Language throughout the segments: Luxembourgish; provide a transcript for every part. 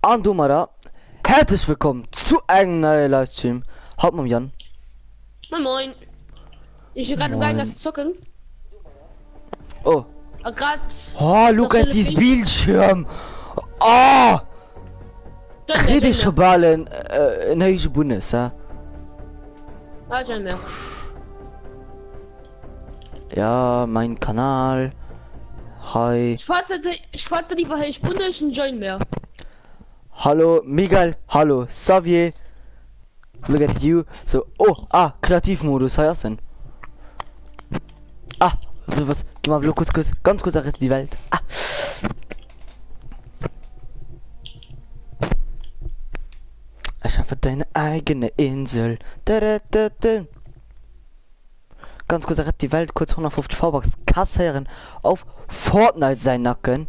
An domadder häerzlech wëllkomm zu engem neie Livestream haut mam Yann. Moin moin. Ich bin gerade umgegangen, Moin. das zocken. Oh. Ah, grad. Oh, look at this Bildschirm. Oh! Kritt ech scho bal en, äh, en héije Bunnes, hä? Ah, join mir. Ja, mein Kanal. Hi. Schwarze, schwarze lieber héich Bunnes en join mir. Hallo Miguel, hallo Xavier. Look at you. So, oh, ah, Kreativmodus, hei ass en. Ah, was, geh mal kurz, kurz, ganz kurz errette die Welt. Ah. Erschaffe deine eigene Insel. Da, da, da, da. Ganz kurz errett die Welt kurz 150 V-Bucks kasséieren auf Fortnite säin Nacken,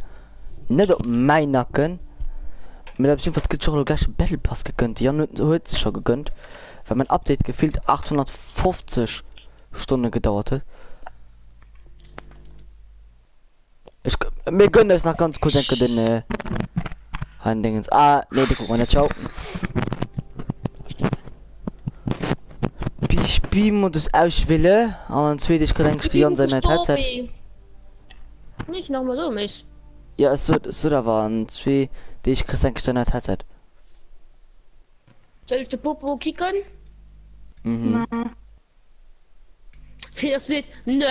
net op mäin Nacken. Mee op jedenfalls gëtt sech och elo gläich de Battle Pass gegënnt. De Yann huet huet sech scho gegënnt, well mäin Update gefillt 850 Stonne gedauert huet. Ech mir gönnen eis nach ganz kurz enke den äh, hein Dingens. Ah, nee, de guck mal net. Ciao. Spielmodus auswählen. An dann zweet ich kritt eigentlich die Jan sein neues Headset. Nicht noch mal so mich. Ja, es so, es so da waren zwee Deeg kriegst eigentlich dein neues Headset. Soll ich de Popo kicken? Mhm. Fir dass seet nee.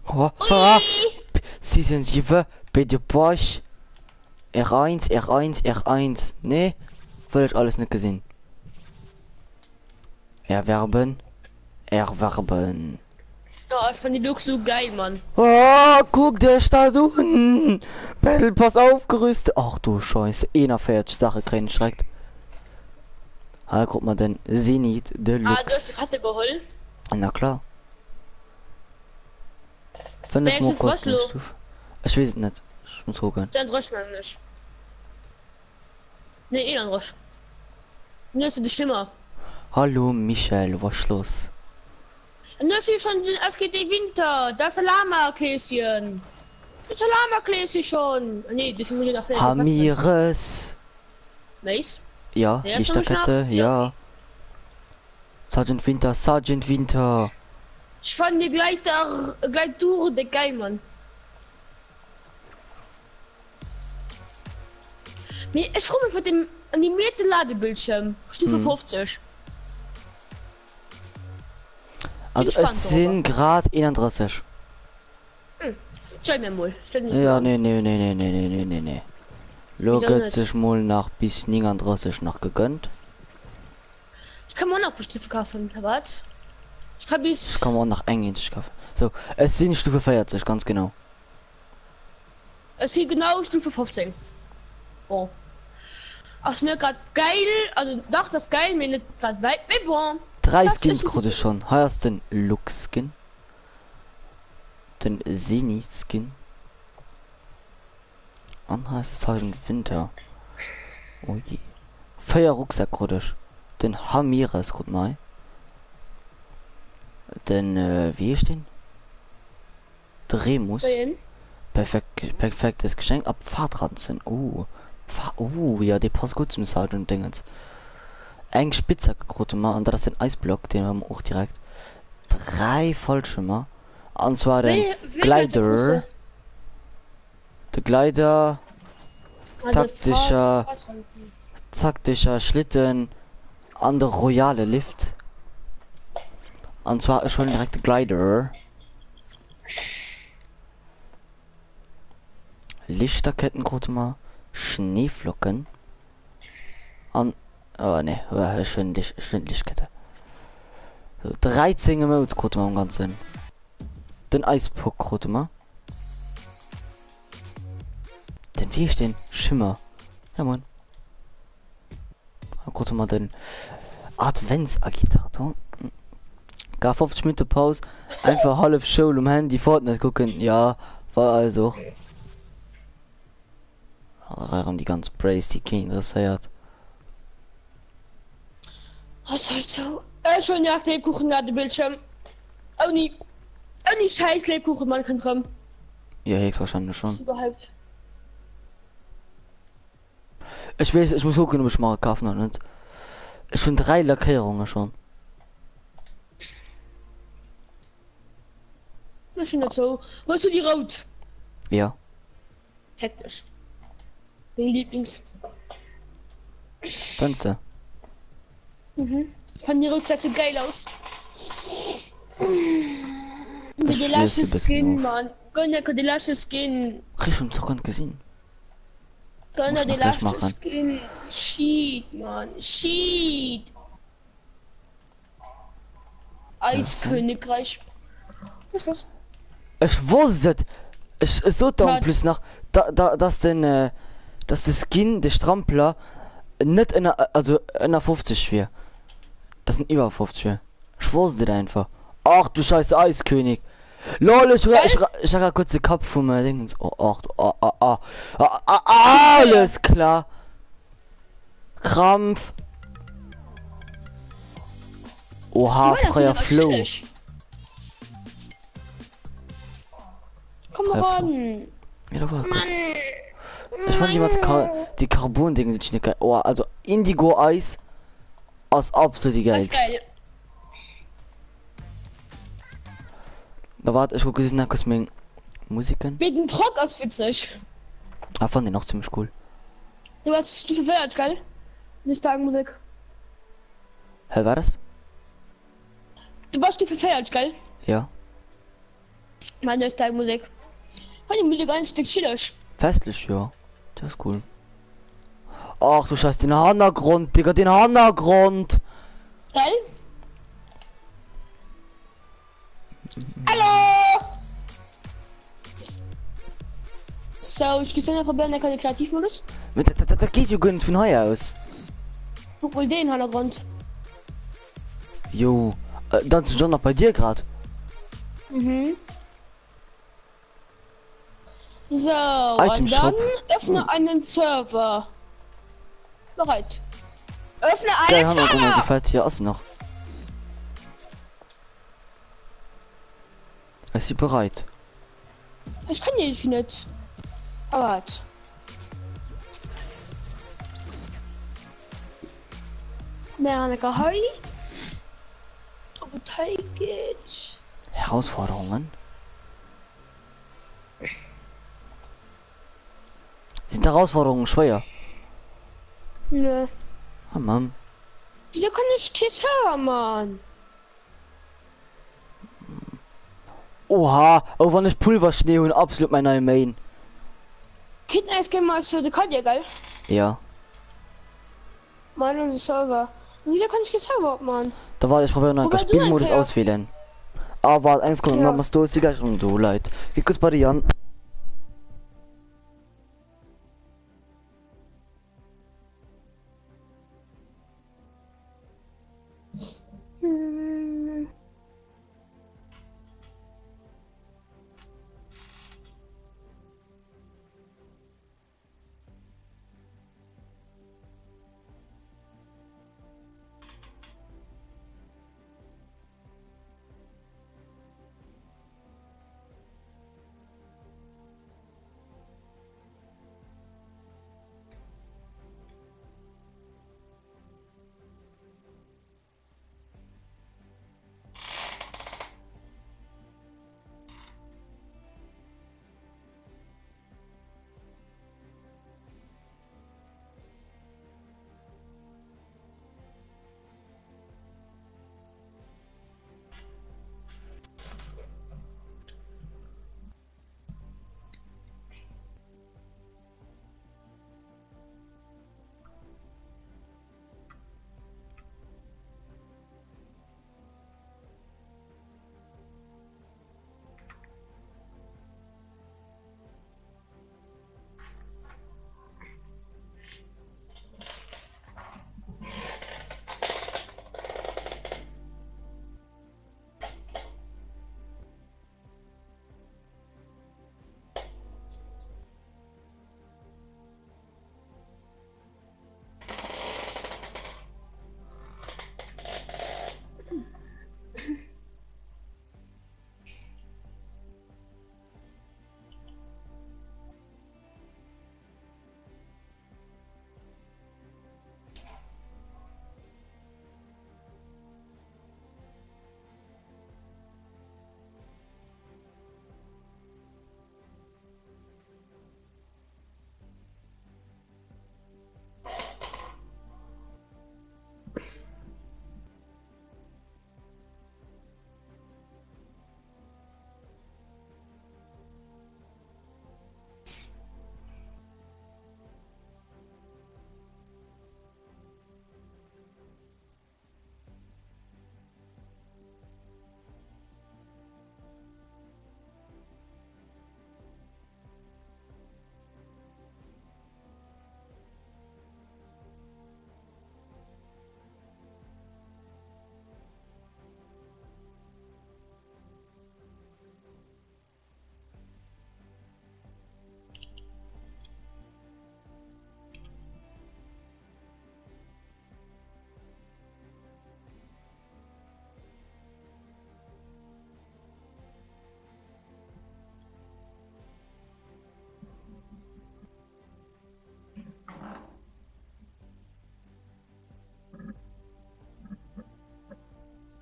Oh, ah, Season 7, bitte Bosch. R1, R1, R1. Nee, wëll ech alles net gesinn. Erwerben. Erwerben. Oh, ich fand die Look so geil, Mann. Oh, guck dir das un. Battle Pass aufgerüstet. Ach du Scheiße. 41 Sache kriegen ich direkt. Ah, guck mal den Zenit Ah, du hast Deluxe. die Fette geholt. Na klar. Fünf Mal kosten Stufe. Ich weiß es nicht. Ich muss gucken. Nee, 31. Nu hast du de Schimmer. Hallo Michel, was ist los? Nu hast du schon den SGD Winter, das Lama-Kläschen. Das Lama-Kläschen schon. Nee, das muss ich noch vielleicht Hamires. Mace? Ja, Ja, Lichterkette, ja. Sergeant Winter, Sergeant Winter. Ich fand die Gleiter, Gleitour de geil, Mann. Mee ech froe mech wat dem animierte Ladebildschirm Stufe 50. Also es sinn grad 31. Hm. Join mir mol. Stell mich Ja an. nee nee nee nee nee nee nee nee nee. Lo Wieso gëtt net? sech mol nach bis 39 nach gegönnt. Ich kann mir auch nach Stufe kaufen. Wat? Ich kann bis Ich kann mir auch nach eng eenzeg kaufen. So, es sinn Stufe 40 ganz genau. Ech si genau Stufe 15. Bon. Ass net grad geil, also dach dat ass geil, mee net grad wäit, mee bon. 3 Das Skins ist krut ech schon. Hei ass den Lux Skin. Den Zenith Skin. An hei ass de Silent Winter. Oh je. 4 Rucksäck krut ech. Den Hamires krut mer hei. Den, wéi heescht deen? De Remus. Perfekt, perfektes Geschenk. A Pfadranzen. Oh. Pfa oh, ja, dee passt gutt zum Sergeant Dingens. Eng Spitzhacke krute mer, an dat ass den Eisblock, deen hu mer och direkt. 3 Fallschirmer. An zwar den Glider. De Glider. Taktischer, taktischer Schlitten an de royale Lift. An zwar ech huelen direkt de Glider. Lichterketten krute mer, Schneeflocken an oh ne, ech hunn Licht, ech hunn Lichtkette. So, 13 Emotes krute mer am Ganzen. Den Eispuck krute mer. Den wie heescht den? Schimmer. Ja moin. Da krute mer den Adventsagitator. Gar 50 Minuten Paus, einfach hallef Schoul um Handy Fortnite kucken. Ja, war also och. Erëm déi ganz Brace, déi keen interesséiert. Ass halt sou. Ech hunn nach Lebkuchen na de Bildschirm. Ouni ouni scheiß Lebkuchen, man kënnt rëm. Ja, höchstwahrscheinlich schon. So gehypt. Ech weess, ech muss kucken, ob ech mer e kafen oder net. Ech hunn 3 Lackéierunge schon. Ech hunn net sou. Hues du déi rout? Ja. Technesch. Meng Lieblings. Fënns de? Mhm. Fand die rout gesäit sou geil aus. Mit Ech de lies leschte e bëssen Skin, of. Mann. Gönn dir de leschte Skin. Rich hunn d'Zock net gesinn. Gönn Muss dir ich de nach gleich leschte machen. Skin. Shit, Mann. Shit. Eiskönigreich. Was ist das? Ech wosst et! Ech ech sot der en Wat? plus nach, da da dass den äh, dass de Skin, de Strampler, net ënner also ënner 50 wier. Dass en iwwer 50 wier. Ech wosst et einfach. Ach du Scheiße, Eiskönig! Lol, ech ech ech ha grad kurz de Kapp vum äh, Dingens. Oh, ach du, ah, ah, ah, ah, ah, ah, alles klar! Krampf! Oha, freier Flow. Komm ran. Ja, da war gut. Ich fand jemand Kar die Carbon-Dinge sind nicht geil. Oh, also Indigo Eis ass absolut die geilst. Geil. Da wart ich gucke nach kurz meng Musiken. Mit dem Trock ass witzeg. Ah, fand den auch ziemlich cool. Du warst Stufe 40, gell? Nicht sagen Musik. Hä, war das? Du warst Stufe 40, gell? Ja. Meine ist Musik. Fand die Musik ein Stück chillig. Festlich, ja. Das ist cool. Ach du Scheiße, den Hintergrund, Digga, den Hintergrund. Geil? Hallo! So, ich gehe probieren, der kann Kreativmodus. Mit, dat, dat, dat geht jo guer net vun hei aus. Guck mal den Hintergrund. Jo, äh, dann sind schon noch bei dir grad. Mhm. So, Item und dann Shop. öffne einen Server. Bereit. Öffne Geil, einen haben wir Server! so fett hier ass noch. Ech si bereit. Ich kann dich nicht. Aber warte. Mehr Heu. Ob es hei geht. Herausforderungen? Sind Herausforderungen schwéier? Nö. Ah Mann. Wieso kann ich kein Server, Mann? Oha, oh wann ech Pulverschnee hunn, absolut mein neue Main. Kind es mal zu der Katja, geil? Ja. Mann, unser Server. Wieso kann ich kein Server, Mann? Da war ich probiere noch Wobei du Spielmodus ein auswählen. Aber eins kommt Ja. noch was du sie gleich um du Leid. Wie kurz bei dir an. Hm.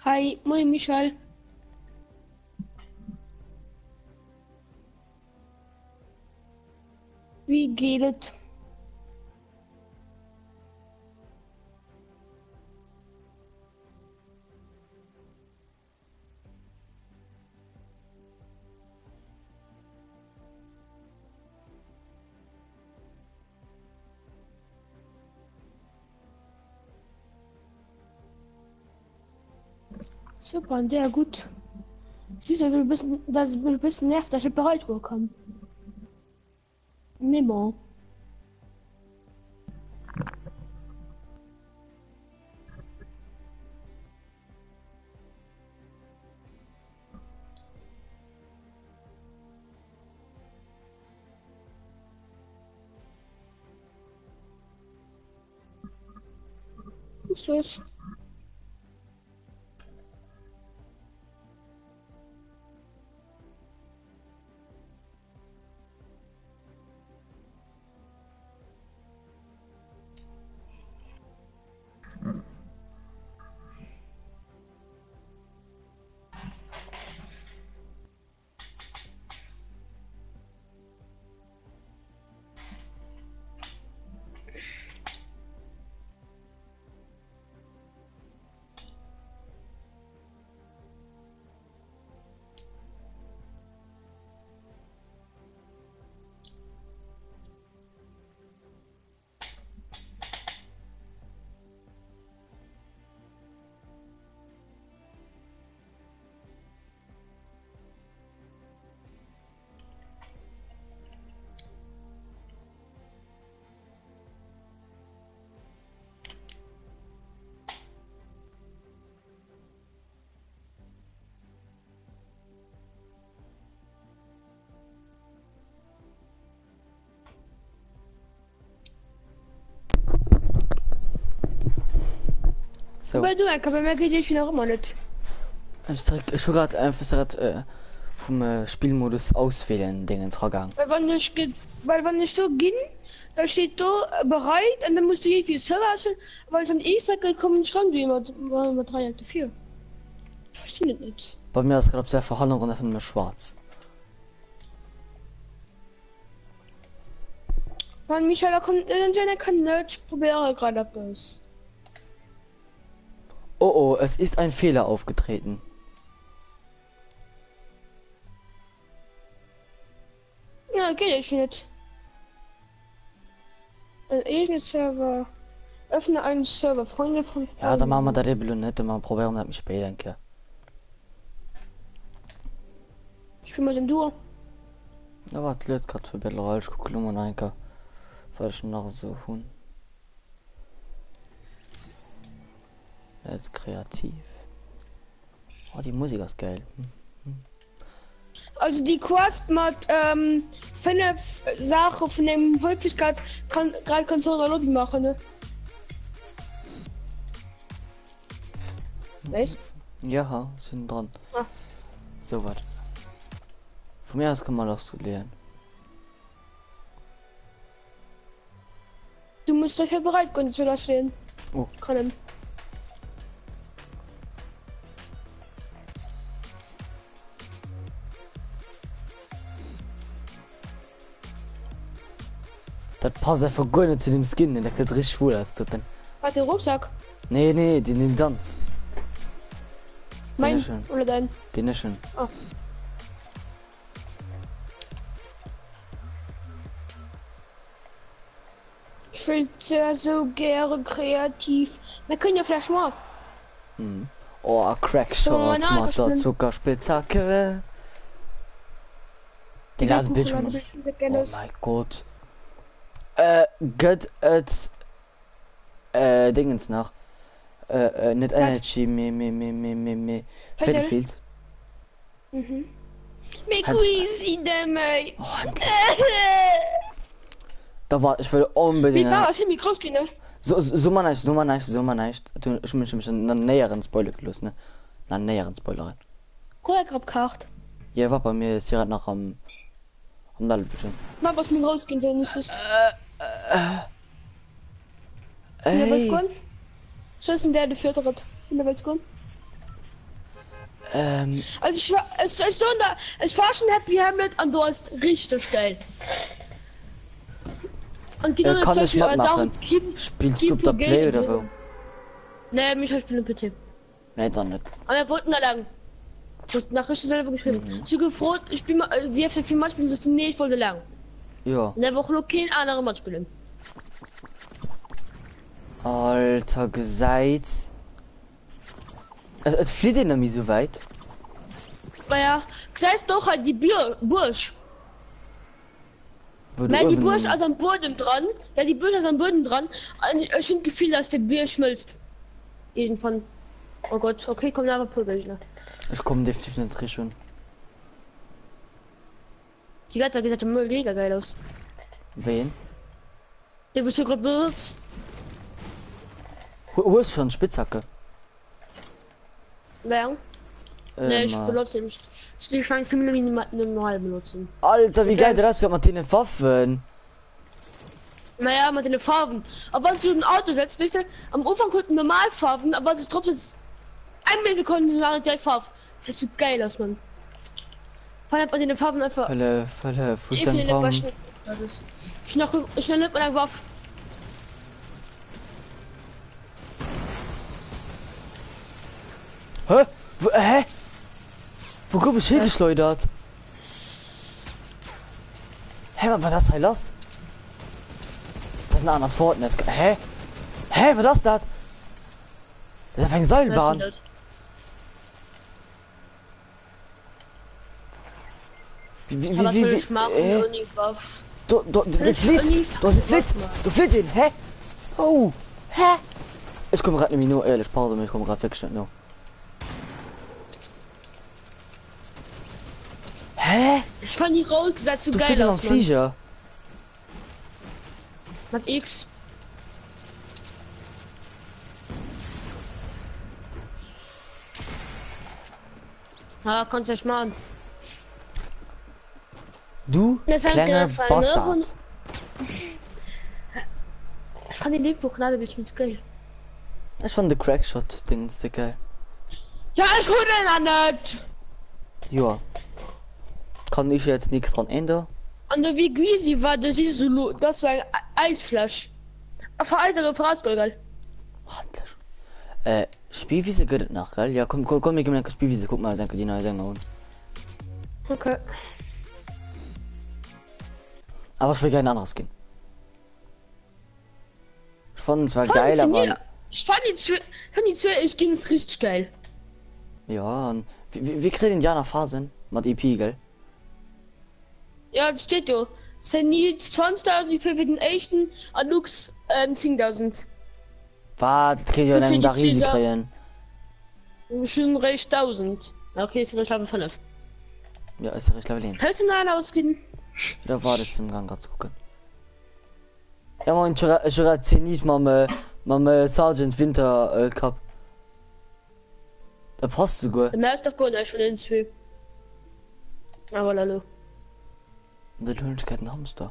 Hi, moin Michel. Wéi geet et? Super, der gut. Süß, ein bisschen, das ist ein bisschen nervt, dass ich bereit kann. Mais bon. Was ist los? So. Wobei du, enker, bei mir geet iergendwéi nach ëmmer net. Ech dréck, ech hu grad einfach dat äh, vum äh, Spillmodus auswählen Dingens ragaang. Well wann ech ge well wann ech do ginn, da steet do bereit an da muss du iergendwéi e Server auswählen. A wann ech dann X drécken, kommen ech ran wéi mat mat Dreieck dofir. Ech verstinn et net. Bei mir ass grad op Server Hannergrond einfach nëmme schwaarz. Mann Michel, da kommt den Jenna kann net, ich probiere gerade etwas. Oh oh, es ist ein Fehler aufgetreten. Ja, geht ich nicht. Ein eigenen Server. Öffne einen Server. Freunde von Ja, da machen wir Freunden. dat eben lo net, da probieren wir dat méi spéit eng Kéier. Ich bin mal den Duo. Ja, wat luet grad fir Battle Royale. Ech kucke lo mol nach eng Kéier, wat ech nach esou hunn. Net kreativ. Oh, déi Musek ass geil. Also die Quest mat ähm, 5 Sache vun engem Häufigkeit kann grad kannst du an der Lobby machen ne? Weißt? Ja, sinn dran. Ah. So wat. Vu mir aus kann man lassleeën. Du musst dafür bereit können zu lassen. Oh. Können. Dat passt einfach guer net zu dem Skin, den dat gëtt richtig schwul aus tut den. Hat den Rucksack? Nee, nee, den, den Danz. Mein Den schon. oder dein? Den ist schon. Ah. Ich will sehr so gerne kreativ. Wir können ja vielleicht mal. Mhm. Oh, Crackshot Sollen wir mal mat der nachspielen? Zuckerspitzhacke. Den Ja, lasen Bildschirm Kuchen, ass. sehr gerne Oh aus. mein Gott. Äh, gëtt et äh, Dingens nach? Äh, äh, net Wat? Energy, mee, mee, mee, mee, mee, mee. Fatal? Fatal Mhm. Mee Hätt's- Quiz méi. Oh, endlich. Da war, ich will Wie unbedingt. war ass méi grouss ginn, ne? So, so, so mal nicht, so mal nicht, so mal nicht. Du, ich möchte mich na näheren Spoiler gelöst, ne? Na näheren Spoiler. Kohlgrabkaart. Ja, war bei mir ist hier nach am am Ladebildschirm. Ma was méi grouss ginn, dann ist es. Ey, Goen? So ist der de Vierteret. Vun der Welt goen? Ähm. Also ich war, es, ich, so da, ich war schon Happy Hamlet an du hast richtig geil. Und Äh, kann ich matmachen? Spillst du op der Play oder wou? Nee, mich ich spielen PC. Nee, dann net. Aber wir wollten da lang. Du hast Nachrichten selber geschrieben. Mhm. Ich gefroht, ich bin mal, die hat viel Match spielen, sagst du, nee, ich wollte lang. Ja. Und er wollte kein anderer Match spielen. Alter, gesäit. Et, et flitt een nëmme sou wäit. Naja, gesäis de och hei déi Bier, Buerg? Wou du Mä déi uewen Buerg um. ass am Buedem dran. Ja, déi Buerg ass am Buedem dran. An ech hunn d'Gefill, dass déi Buerg schmëlzt. Iergendwann. Oh Gott, okay, kommen awer e puer Géigner. Ech kommen definitiv net richteg un. Déi Leiter gesäit jo mega geil aus. Wéi een? Déi wou s du grad benotz. Hues schon Spitzhacke? Wéi eng? Nee, ech benotzen ech ech meng fir nëmmen hei benotzen. Alter wéi geil dat ass grad mat deene Waffen. Naja mat deene Farwen. A wann s du den Auto setz, weess de, am Ufank huet en normal Farwen a wann s du drop setz eng Millisekonn hunn se direkt Farf. Dat gesäit sou geil aus Mann. Vor allem mat deene Farwen einfach. Hëllef, hëllef, wou Ee ist vun dein deene Pam? beschten Autos. Ech nach ech nach net mat eng Waff. Hä? Wo, hä? Wo gouf ech higeschleudert? Hä, wat ass hei lass? Dat ass en anert Fortnite. Hä? Hä, wat ass dat? Dat ass einfach eng Seilbahn. Wie, wie, Was wie, soll wie, ich machen äh? ohne Waff? Do, do, de flitt! Do ass e flitt! Do flitt een! Hä? Oh! Hä? Ech komme grad net méi no, éierlech, pardon, mee ech komme grad wierklech net no. Hä? Ich fand die Roll gesäit so Do geil flitt een am aus, Mann. Fliger. Mat X. Ah, kannst du machen. Du klenge Bastard. Ich fand die Lebkuchen alle wirklich geil. Ech fand de Crackshot Dingens de geil. Ja, ich hol den an net. Joa. Kann ich jetzt nix dran ändern. An der wie Gysi war das ist so das war eng Eisfläsch. A vereisert gouf erausgeholl, gell? Handlech. Äh, Spielwiese gëtt et nach, gell? Ja, komm, komm, komm, mir ginn enke Spielwiese, kuck mal enke déi nei Sänger un. Okay. Awer ech wëll gär en aneres ginn. Ech fannen zwar geil, awer. Ech fand déi zwee, fand déi zwee éischt Skins richteg geil. Ja, an wéi, wéi kritt een déi aner Phasen? Mat EP, gell? Ja, et steet do Zenit 20.000 IP fir den éischten a Lux 10.000. Wat? Dat kéint jo an engem Dag easy kréien. Ech hunn réischt 1.000. Ok, ech si réischt Level 5. Ja, ech si réischt Level 1. Hëls du nach en Skin? Da waart ech sinn am Gang grad ze kucken. Ja moin, ech hu grad Zenit mam mam Sergeant Winter Cup. Dat passt souguer. De Maus dach guer näischt vun den zwee. Ah voilà lo. An dann hunn ech grad en Hamster.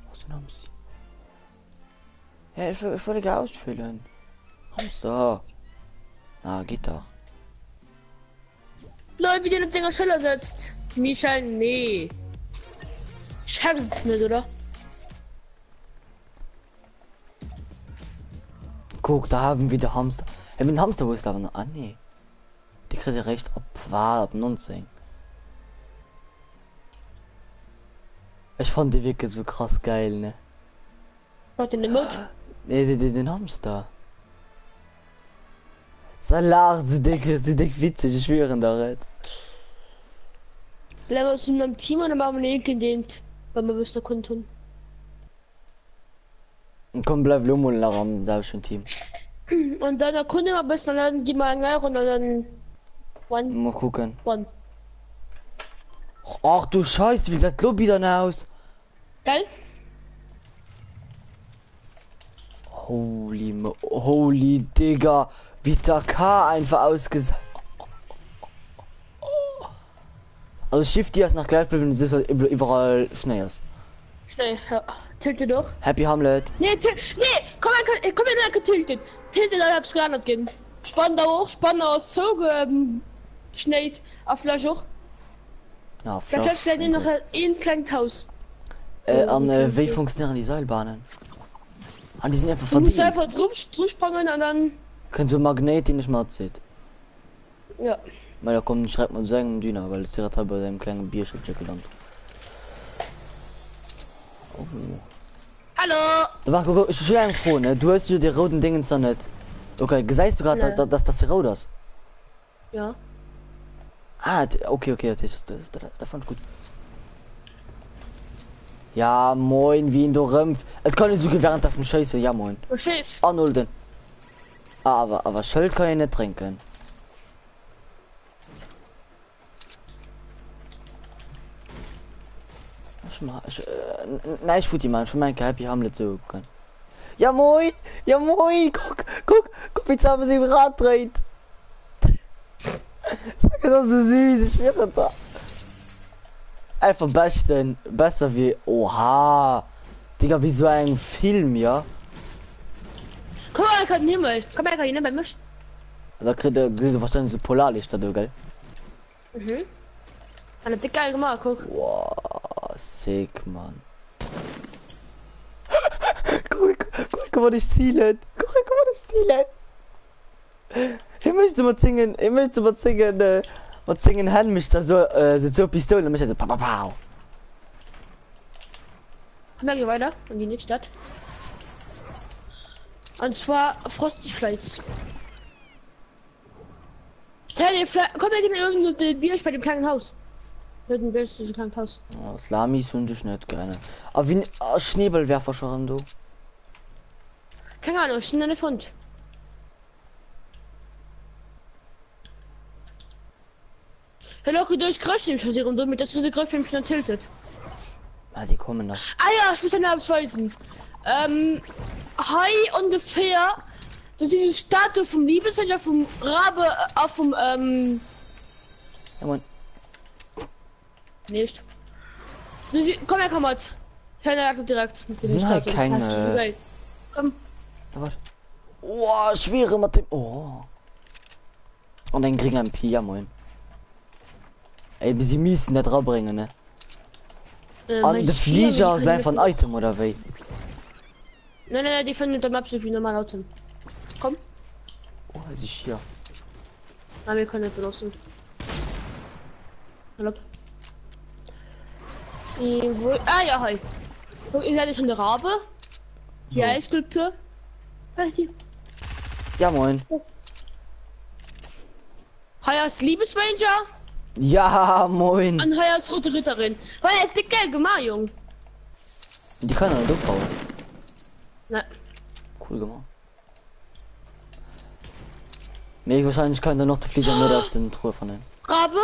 Wo ass den Hamster? Hä, ech, ech wollte gar ausfüllen. Hamster. Ah, geht doch. Lol, wie den op denger Schëller sëtzt. Michel, nee. Checks et net, oder? Guck, da haben wir den Hamster. Hey, den Hamster, wo ist aber noch? Ah, nee. Die kriegt ihr recht ab, war ab 19. Ich fand die wirklich so krass geil, ne? Wat den Emote? Nee, den, den, den Hamster. Salat so dick, so dick witzig, ich schwöre da et. Bleiwen wir zu am Team oder machen wir einen den, weil wir wüssten, konnten? Komm bleif lo mol nach am selwechten Team. An dann erkunde mer e bëssen an dann gi mer eng nei Ronn an dann one Mol kucken. one. Ach du Scheiße, wéi gesäit d'Lobby dann aus? Gell? Holy mo holy Digga, wéi d'AK einfach ausgesäit. Also Shifty ass nach gläich bliwwen, et ass just dass iwwerall Schnéi ass. Schnéi, ja. Tilted och. Happy Hamlet. Nee, Til nee! Komm eng komm mir enke tilted. Tilted ass eppes geännert ginn. Spandau och, Spandau ass zougeschnéit a Fläsch och. Ja, Bei Fläsch Fläsch gesäit een nach okay. eent klengt Haus. Äh, an äh, wéi funktionéieren déi Seilbahnen? An déi sinn einfach Du muss verdeelt. einfach drop dru sprangen an dann Kënnt sou e Magnéit deen dech matzitt. ja. Mä da komm schreck mat esou engem Düner, well ech si grad hei bei engem klenge Biergelche gelant. Oh. Hallo! Da war, guck, ech hu eng Fro, ne? Du hues jo dee rouden Dingens da net. Okay, gesäis du grad, Nee. dass, dass, dass se rout ass? Ja. Ah, okay, okay, dat heescht, dat, dat, dat fand ich gut. Ja, moin, wie ihn do rëmf. Et kann een souguer während dem Schéissen, ja moin. Verstees? Anolden. Ah, awer, awer Schëld kann een net drénken. Ech ma, ech, äh, näischt futti man, ech hu mein Happy Hamlet so kucken. Ja moin, ja moin, guck, guck, guck wéi d'Sam seng Rad dréit. Dat ass esou süß, ech schwieren der. Einfach beschten, besser wéi, oha, Digga, wéi sou engem Film, ja. Komm mal, kann den Himmel. Komm her, kann bei mech. Da kritt der gesitt der wahrscheinlech so Polarlichter do, gell? Mhm. An dat geil gemacht, guck. Wow, sick, Mann. Guck, guck, wat ech zielen. Guck, wat ech zielen. Hie mécht sou mat sengen, hie mécht sou mat sengen, äh, mat sengen Hänn mécht er sou, äh, sou zwou Pistoulen, mécht er sou pa pa pau. Komm, wir gehen weiter in die nächste Stadt. Und zwar Frosty Flights. Komm, wir gehen irgendwo den Bier bei dem kleinen Haus. Mit dem Bier zu dem kleinen Haus. Oh, d'Lamis hunn dech net gerne. A wien, ah, Schneeballwerfer scho rëm do. Keine Ahnung, ich bin nicht fand. Hey, locker durch Gröschenversicherung, damit dass du die Gröschenversicherung tiltet. Ah, die kommen nach. Ah ja, ich muss dann ausweisen. Ähm, hei ungefähr, das ist die Statue vom Liebesritter, vom Rabe, äh, vom, ähm, Ja, moin. Nicht. Komm her, komm mat. Keine direkt mit Sind halt keine. Komm. Da wart. Oh, schwere mat dem. Oh. Und eng gring MP, ja moin. Ey, bis sie missen dat rabringen, ne? Ähm, An de Flieger ass einfach ein Item oder wéi? Nein, nein, nein, die finden der Map so wie normal Auto. Komm. Oh, es ist hier. Nein, wir können nicht benutzen. Urlaub. Wo, ah ja, hi. Guck, ihr seid schon der Rabe. Die Eisskulptur. Ja, moin. Hei ass Liebesranger. Ja, moin. An hei ass Rote Ritterin. Hei, dick geil gemacht, Jung. Die kann er doch bauen. Ne. Cool gemacht. Nee, wahrscheinlich kann er noch de Flieger mit aus den Truhe von Rabe?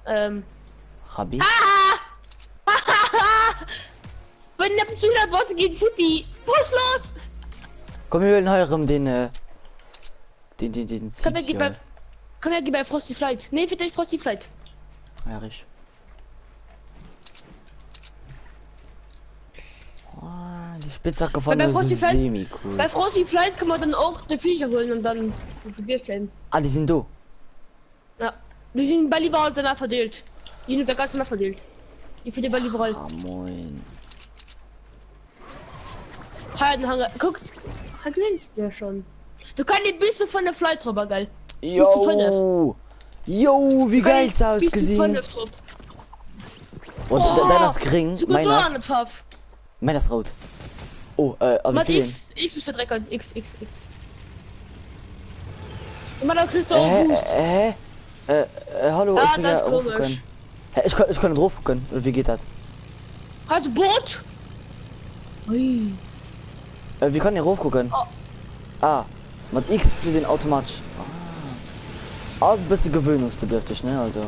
Ähm. Rabi? Ah! Wenn der zu der Bosse geht, futti! Was los? Komm, wir holen hei erëm den, äh, den, den, den Komm, wir gehen bei, Ziel. komm, wir gehen bei Frosty Flight. Nee, für dich Frosty Flight. Ja, richtig. Oh, die Spitzhacke von Bei so Frosty Flight, semi cool. bei Frosty Flight kann man dann auch den Flieger holen und dann die Bierflame. Ah, die sind do. Ja. Die sind bei überall danach verdeelt. Die sind der ganzen Map verdeelt. Die für die bei überall. Ah, moin. Heidenhanger. Guckt, da glänzt der schon. Du kannst die bist du von der Flight drüber, geil. Yo! Yo, wie geil es ausgesehen. Und oh, dein ist gering, mein ist, mein ist rot. Oh, äh, aber Mat X, X muss drecken. X, X, X. Immer da kriegst du auch äh, Boost. Äh, äh, äh, hallo, Ah, ich will das ja ist raufgucken. komisch. Hä, ich kann, ich kann drauf gucken. Wie geht das? Hat Boot? Ui. Äh, wie kann ich rauf gucken? Oh. Ah, mat X fliegt den automatisch. Ah. Ass e bësse gewöhnungsbedürftig, ne? Also.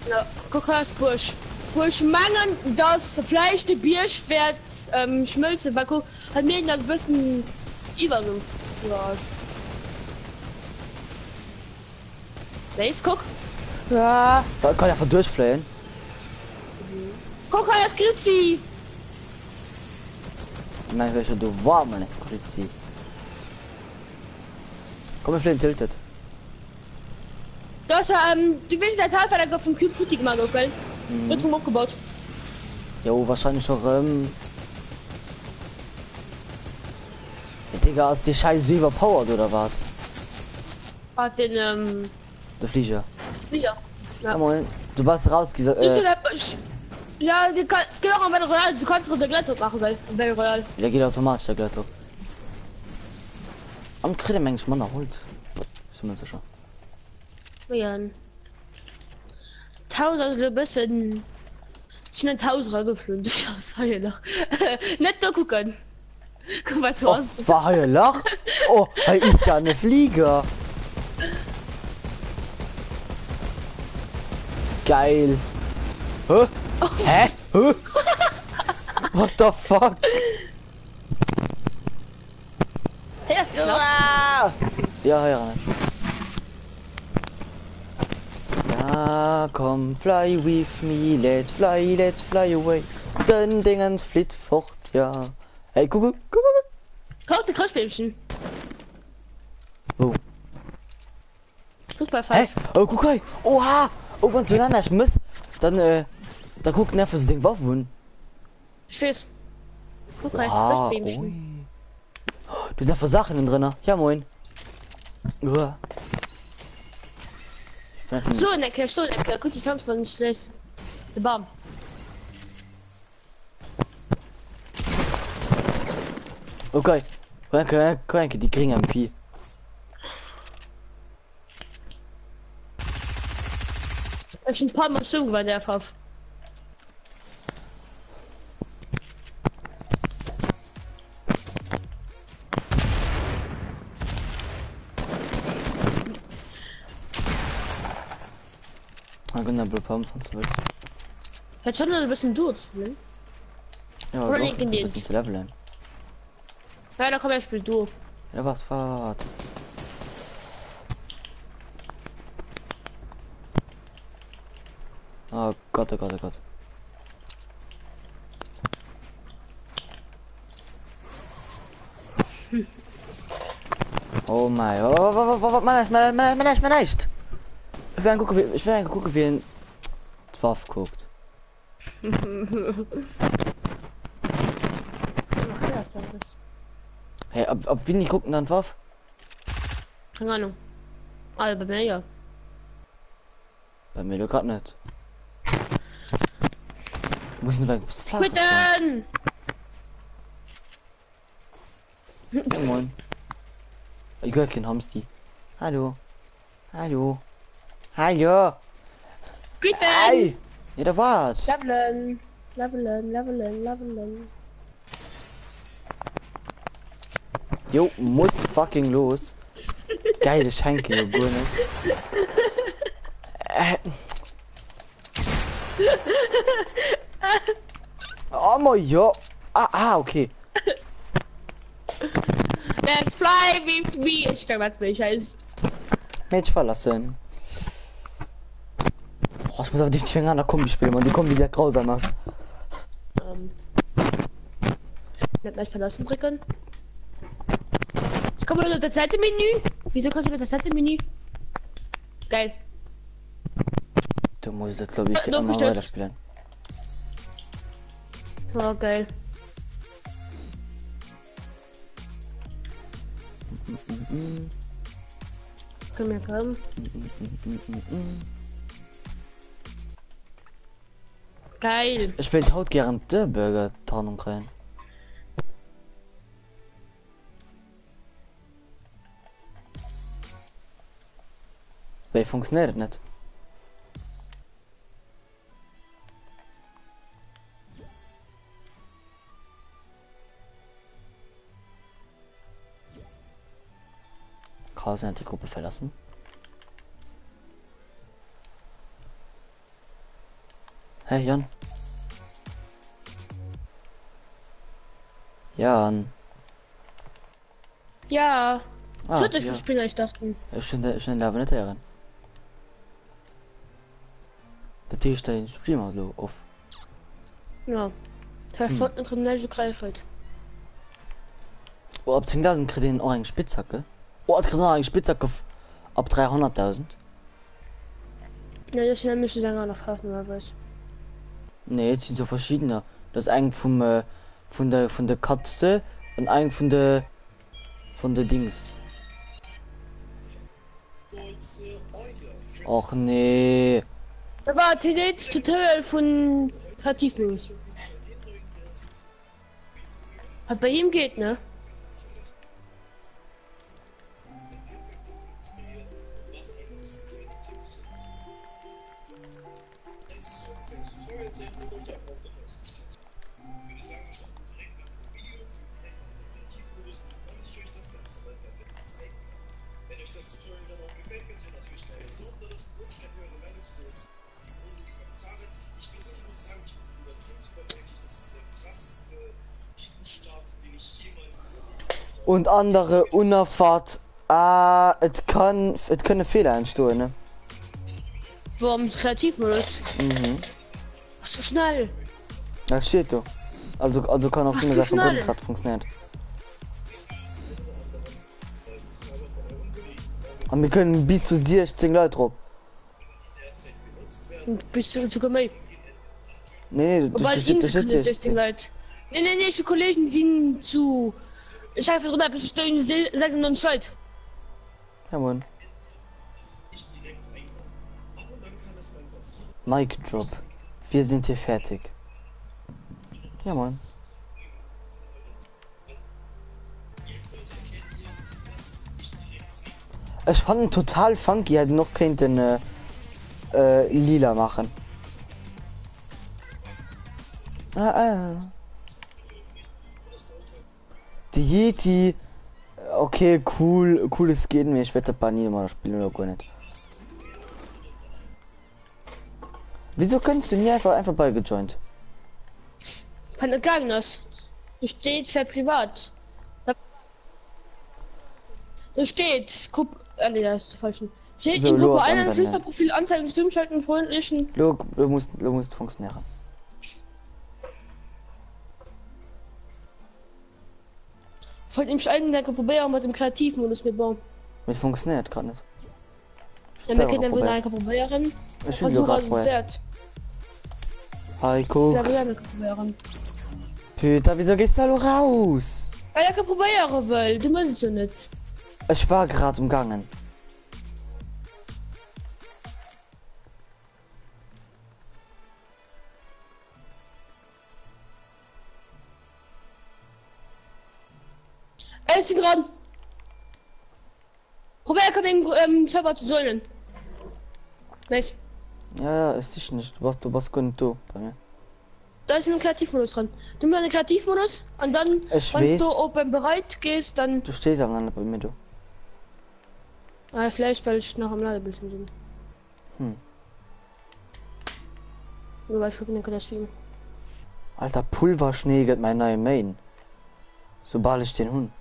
Ja, guck hei ass d'Buerg. Wou ech mengen, dass vläicht de Bierg wäert ähm, schmëlzen, well guck, hei mierken, dass e bëssen iwwer sou iwwer ass. Léis, guck. Ah, kann einfach duerchfléien. Guck, hei ass Grützi! Mein welcher du war meine Grüezi. Komm, wir fliehen tilted. Das, ähm, du weess dat Haus, wat da vum Cube futti gemaach gouf, gell? Mhm. Gëtt rëm opgebaut. Jo, wahrscheinlich och rëm. Hey, Digga, ass die Scheiße so überpowered oder wat? Wat den, ähm, De Flieger. Flieger. Ja, Ja. moin. Du bass rausgesetzt. Du Äh, ja, du kann, geht auch am Battle Royale, du kannst der Glätte machen, weil am Battle Royale. der geht automatisch der Glätte op. Am kritt een mengs manner Holz. Sinn mir sécher. Ja. D'Haus ass elo e bëssen. Ech sinn an d'Haus erageflunn, du ass hei e Lach. Net do kucken. Kuck wat do Oh, ass. war hei e Lach? Oh, hei is ja ne Flieger. Geil. Hä? Hä? Hä? What the fuck? Héiers de nach? Ja, héieren ech. Ja, komm, fly with me, let's fly, let's fly away. Den Dingens flitt fort, ja. Hey, kuckuck, kuckuck. Kauf de Chrëschtbeemchen. Wou? Hä? Fussballfeld. Oh, kuck hei! Oha! Oh, wann du dann näischt mëss, dann, äh, da kuckt nervt se deng Waff un. Ich wees. Guck hei, Oha, Chrëschtbeemchen. ui. Du sind einfach Sachen in drinne. Ja, moin. Uah. Ich bin einfach- Schlo en Ecke, schlo en Ecke, guck die Chance von schlecht. De Bam. Okay. Guck guck die gring MP. Ech hun paar Mal Sturm gewann der FF. Ah, gönn der Blue Pump von zu willst. Vielleicht schon ein bisschen Duo spielen. Ja, Oder doch, linken ein Dienst. bisschen zu leveln. Ja, da komm ich spiel Duo. Ja, was, fahrt. Oh Gott, oh Gott, oh Gott. Oh mein, oh, oh, oh, oh, oh, mein, mein, mein, mein, mein, echt. Ich will gucken, wie, ich will gucken, wie ein Waff guckt. Hey, ob, ob Winnie gucken dann Waff? Keine Ahnung. Also bei mir ja. Bei mir grad net. Muss wir Quitten! Ja, moin. Ich gehört kein Hamsti. Hallo. Hallo. Hallo. Quitten! Hey. Ja, da war's. Leveln! Leveln, leveln, leveln. Jo, muss fucking los. Geile Schenke, jo, gar nicht. Äh. Oh mein jo. Ah, ah, okay. Let's fly with me! Ich kann was nicht, heißt. Match verlassen. Boah, ich muss aber definitiv in einer Kombi spielen, man. Die Kombi, die ja grausam ist. Ähm. Nicht mehr verlassen drücken. Ich komme nur auf das Seite Menü. Wieso kommst du mit der Seite Menü? Geil. Du musst das, glaube ich, Äh, doch, immer bestimmt. weiterspielen. Oh, geil. Komm her, komm. Geil. Ich will haut gern de Burger Tarnung rein. Wéi funktionéiert et net? Carlsen hat die Gruppe verlassen. Hey Jan. Jan. Ja. Ah, Sollte ich ja. spielen, ich dachte. Ech hunn ech hunn awer net héieren. Dat heescht däin Stream ass elo off. Ja. Hm. Fortnite drin nicht so greifelt. Oh, ab 10.000 kritt een och eng Spitzhacke. Oh, et kritt een och eng Spitzhacke ab 300.000. Ja, das sind nämlich eng aner Farb normalerweise. Nee, et sinn sou verschiddener. Dat ass eng vum äh, vun der vun der Katze an eng vun de vun de Dings. Och nee. Da war TD Tutorial vun Kreativmodus. Wat bei him geht, ne? Und andere unerfahrt. Ah, et kann et kënne Feeler entstoen, ne? Wo am Kreativmodus? Mhm. Ach, so schnell. Dat steet do. Also also kann och Ach, sinn, zu dass dat vum schnell. Grond grad funktionéiert. A mir kënnen bis zu 16 Leit drop. Bis zu sogar méi. Nee, nee, Wobei do steet, do Insel steet kënne 16 16. Leit. Nee, nee, nee, ech hu Kollegen, déi sinn zu, ech hat virdrun eppes gestoung, 96 Leit. Ja moin. Mic drop. Wir sind hier fertig. Ja moin. Ech fannen total funky, hätt een och kéinten lila machen. Ah, ah. De Yeti, okay, cool, cooles Skin, mee ech wäert dat bal ni ëmmer spillen oder guer net. Wieso kënns du ni einfach einfach bei gejoint? Wann et gaangen ass. Do steet fir privat. Do steet Grupp, ah nee, dat ass de falschen. Steet So, in lo Gruppe ass 1 anwenden. Flüsterprofil anzeigen, Stummschalten, freundlichen. Lo, lo muss, lo muss funktionieren. Wollt nämlich eigentlich enke probéieren mat dem Kreativmodus, mee bon. Mee et funktioniert grad net. Ja, mir kënnen awer enke probéieren. Ech hunn lo grad probéiert. Hei kuck. Peter, wieso gehst du da lo raus? Well ech probéiere wëll, du mëss et jo net. Ech war grad um gaangen. Ech sinn dran. Probéier komm eng ähm, Server zu joinen. Nice. Ja, ja, ech sichen dech. Du bass, du bass guer net do bei mir. Da ist ein Kreativmodus dran. Du machst einen Kreativmodus und dann, Ech wenn du weess. open bereit gehst, dann. Du stees awer nach net bei mir do. Ah, vielleicht weil ich noch am Ladebildschirm bin. Hm. Nur weil ich gucken kann, das Stream. Alter, Pulverschnee gëtt mäin neie Main. Soubal ech deen hunn.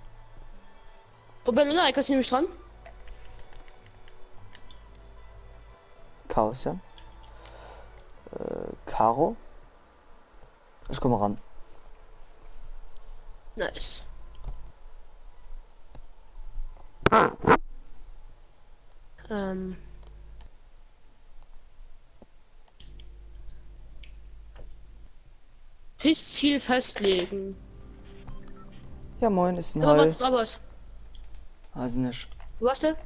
Probier lo nei, kannst du nämlich dran? Chaos, ja. Äh, Caro. Ech komme ran. Nice. Ähm. Ziel festlegen. Ja moin, ist ein Aber Hall. was aber? Also nicht. Was denn?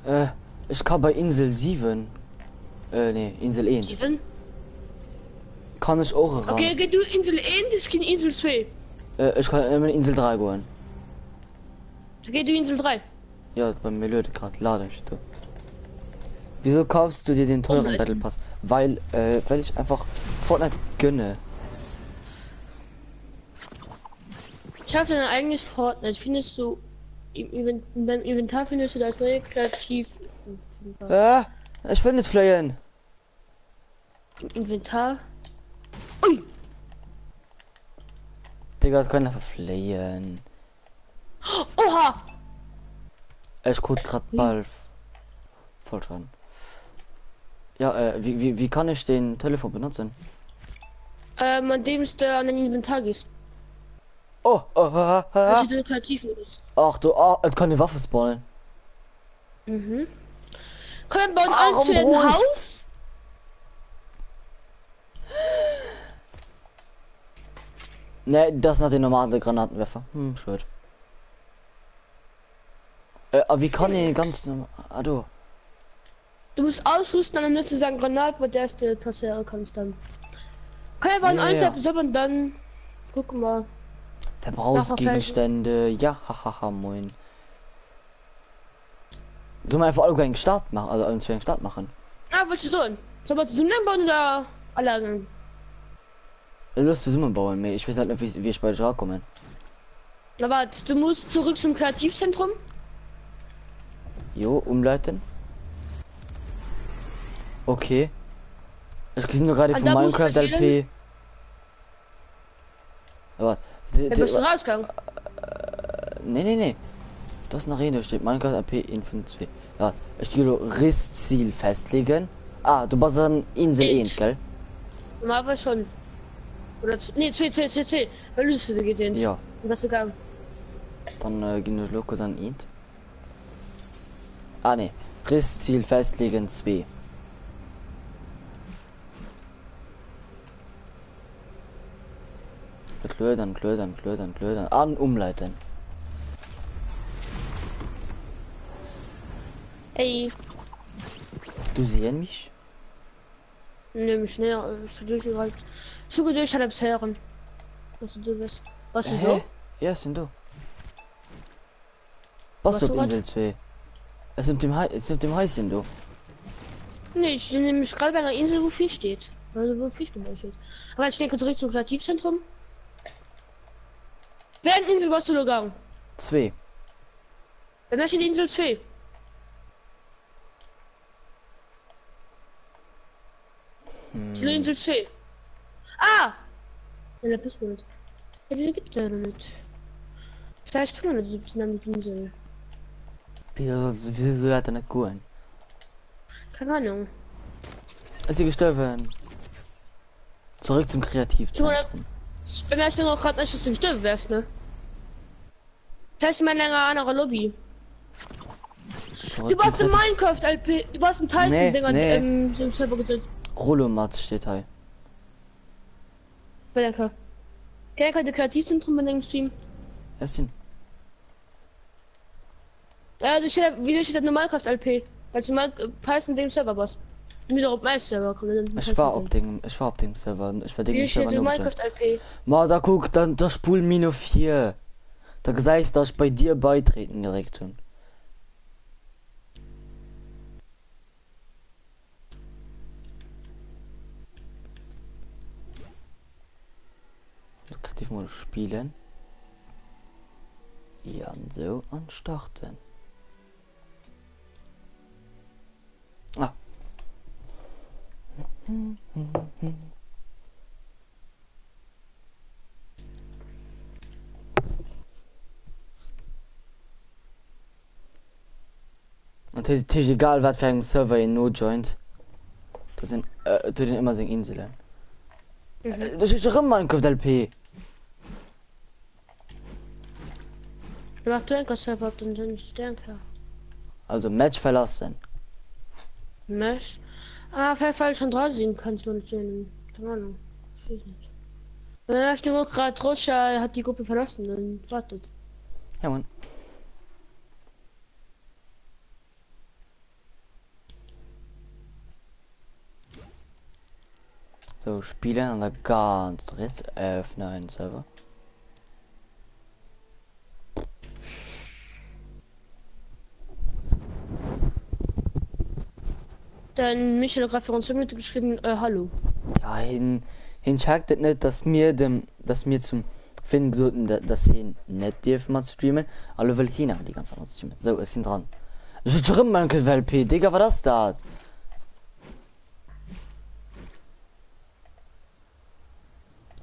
Äh, ich kann bei Insel 7. Äh, nee, Insel 1. 7? Kann ich auch ran. Okay, geh du Insel 1, ich geh Insel 2. Äh, ich kann immer Insel 3 goen. Geh du Insel 3. Ja, bei mir lädt grad lade ich du. Wieso kaufst du dir den teuren Battle Pass? Weil, äh, weil ich einfach Fortnite gönne. Ich habe dein eigenes Fortnite. Findest du im in deinem Inventar findest du das neue Kreativ. Äh, ich will nicht fliehen. Im Inventar. Ui! Digga, kann einfach fliehen. Oha! Ech krut grad bal Vollschaden. Ja, äh, wie, wie, wie kann ech den Telefon benutzen? Ähm, andeems de an den Inventar gees. Oh, oh, ah, Das ah. ist der Kreativmodus. Ach du, ah, et kann ee Waffe spawnen. Mhm. Komm, wir bauen alles wieder ein Armbrust. Haus. Nee, das nach den normale Granatenwerfer. Hm, schued. Äh, a wie kann ee ganz normal... Ah, do. Du musst ausrüsten, dann nützt es einen Granat, mit der du passieren kannst dann. Komm, wir bauen Ja, eins ja. ab und dann gucken wir. Verbrauchsgegenstände, ja, hahaha, moin. Sollen wir einfach alle einen Start machen, also alle zwei einen Start machen? Ah, wolltest du so? Sollen wir zusammen bauen oder alleine? Lust zusammen bauen, mee ich weess halt net wéi wéi ech bei dech erakommen. Na warte, du musst zurück zum Kreativzentrum. Jo, umleiten. Okay. Ech gesinn do grad ee An vu da musst du Minecraft wählen. LP. Wart. Ja, bist du rausgegangen? Nee, nee, nee. Do ass nach een, do steet Minecraft LP 1 vun 2. Wart, ech gi elo Rissziel festlegen. Ah, du bass an Insel 1, gell? Normalerweise schon. Oder nee, 2, 2, 2, 2. Weil du du gesehen. Ja. Und was gegangen. Dann äh, ginn ech elo kurz an 1. Ah nee, Rissziel festlegen 2. Et lued an et lued an et lued an et lued an an umleiten. Ey. Du sehen mich? Nimm schnell, äh, durchgereicht. Zugedurch hat er hören. Was du bist. Was du Hä? do? Ja, sind du. Bass Was du op du wat? Insel 2? Es sind dem, es sind dem Häuschen do. Nee, ich bin nämlich gerade bei einer Insel, wo Fisch steht. Also wo Fisch gebaut steht. Aber ich denke zurück zum Kreativzentrum. Wer Insel warst du gegangen? 2. Wer möchte die Insel 2? Hm. Die Insel 2. Ah! Ja, da bist du nicht. Ja, wieso gibt es da noch nicht? Vielleicht kann man nicht so die Insel. Wieso, wieso soll dat net goen? Keine Ahnung. Ist sie gestorben? Zurück zum Kreativzentrum. Bei mir steht noch gerade nicht, dass du gestorben wärst, ne? Vielleicht in einer anderen Lobby. Zurück Du zum warst im Kreativ- Minecraft LP, du warst im Tyson Nee, Sänger nee. ähm, im Server gesetzt. Rollomatz steht hei. Bei der K. Kennt ihr Kreativzentrum bei dem Stream? Es sind. Ja, also steht da, wieso steht da nur Minecraft LP? Weil du mal Python dem Server warst. Du musst auch auf meinen Server kommen. dann Ech war op dengem, ech war op dem Server, ech war dengem Wieso steht Server da no gejoint. Minecraft LP? Ma da kuck, dann da spul mi no vir. Da gesäis, dass ech bei dir beitreten gedréckt hunn. Kreativmodus spielen. Ja, an sou an starten. Ah. An et ass egal wat fir engem Server een no joint, dat sinn äh, et huet een ëmmer seng Inselen. Mhm. Do steet erëm Minecraft LP. Mach du einen Server op den den Sternker. Also Match verlassen. Mesh. Ah, vielleicht weil ich schon dran sind, kannst du nicht sehen. Keine Ahnung. Ich weiß nicht. Ja, ich denke auch gerade, Roscha hat die Gruppe verlassen, dann wartet. Ja, Mann. So, spielen an der ganz rechts öffne einen Server. Dann Michael hat gerade für uns Minute geschrieben, äh, hallo. Ja, hin, hin checkt et net, dass mir dem, dass mir zum Finn gesot hunn, dass hien net dierf mat streamen, a lo wëll hien awer déi ganz Zäit mat streamen. Sou, ech sinn dran. Ech huet rëm Minecraft LP, Digga, wat ass dat?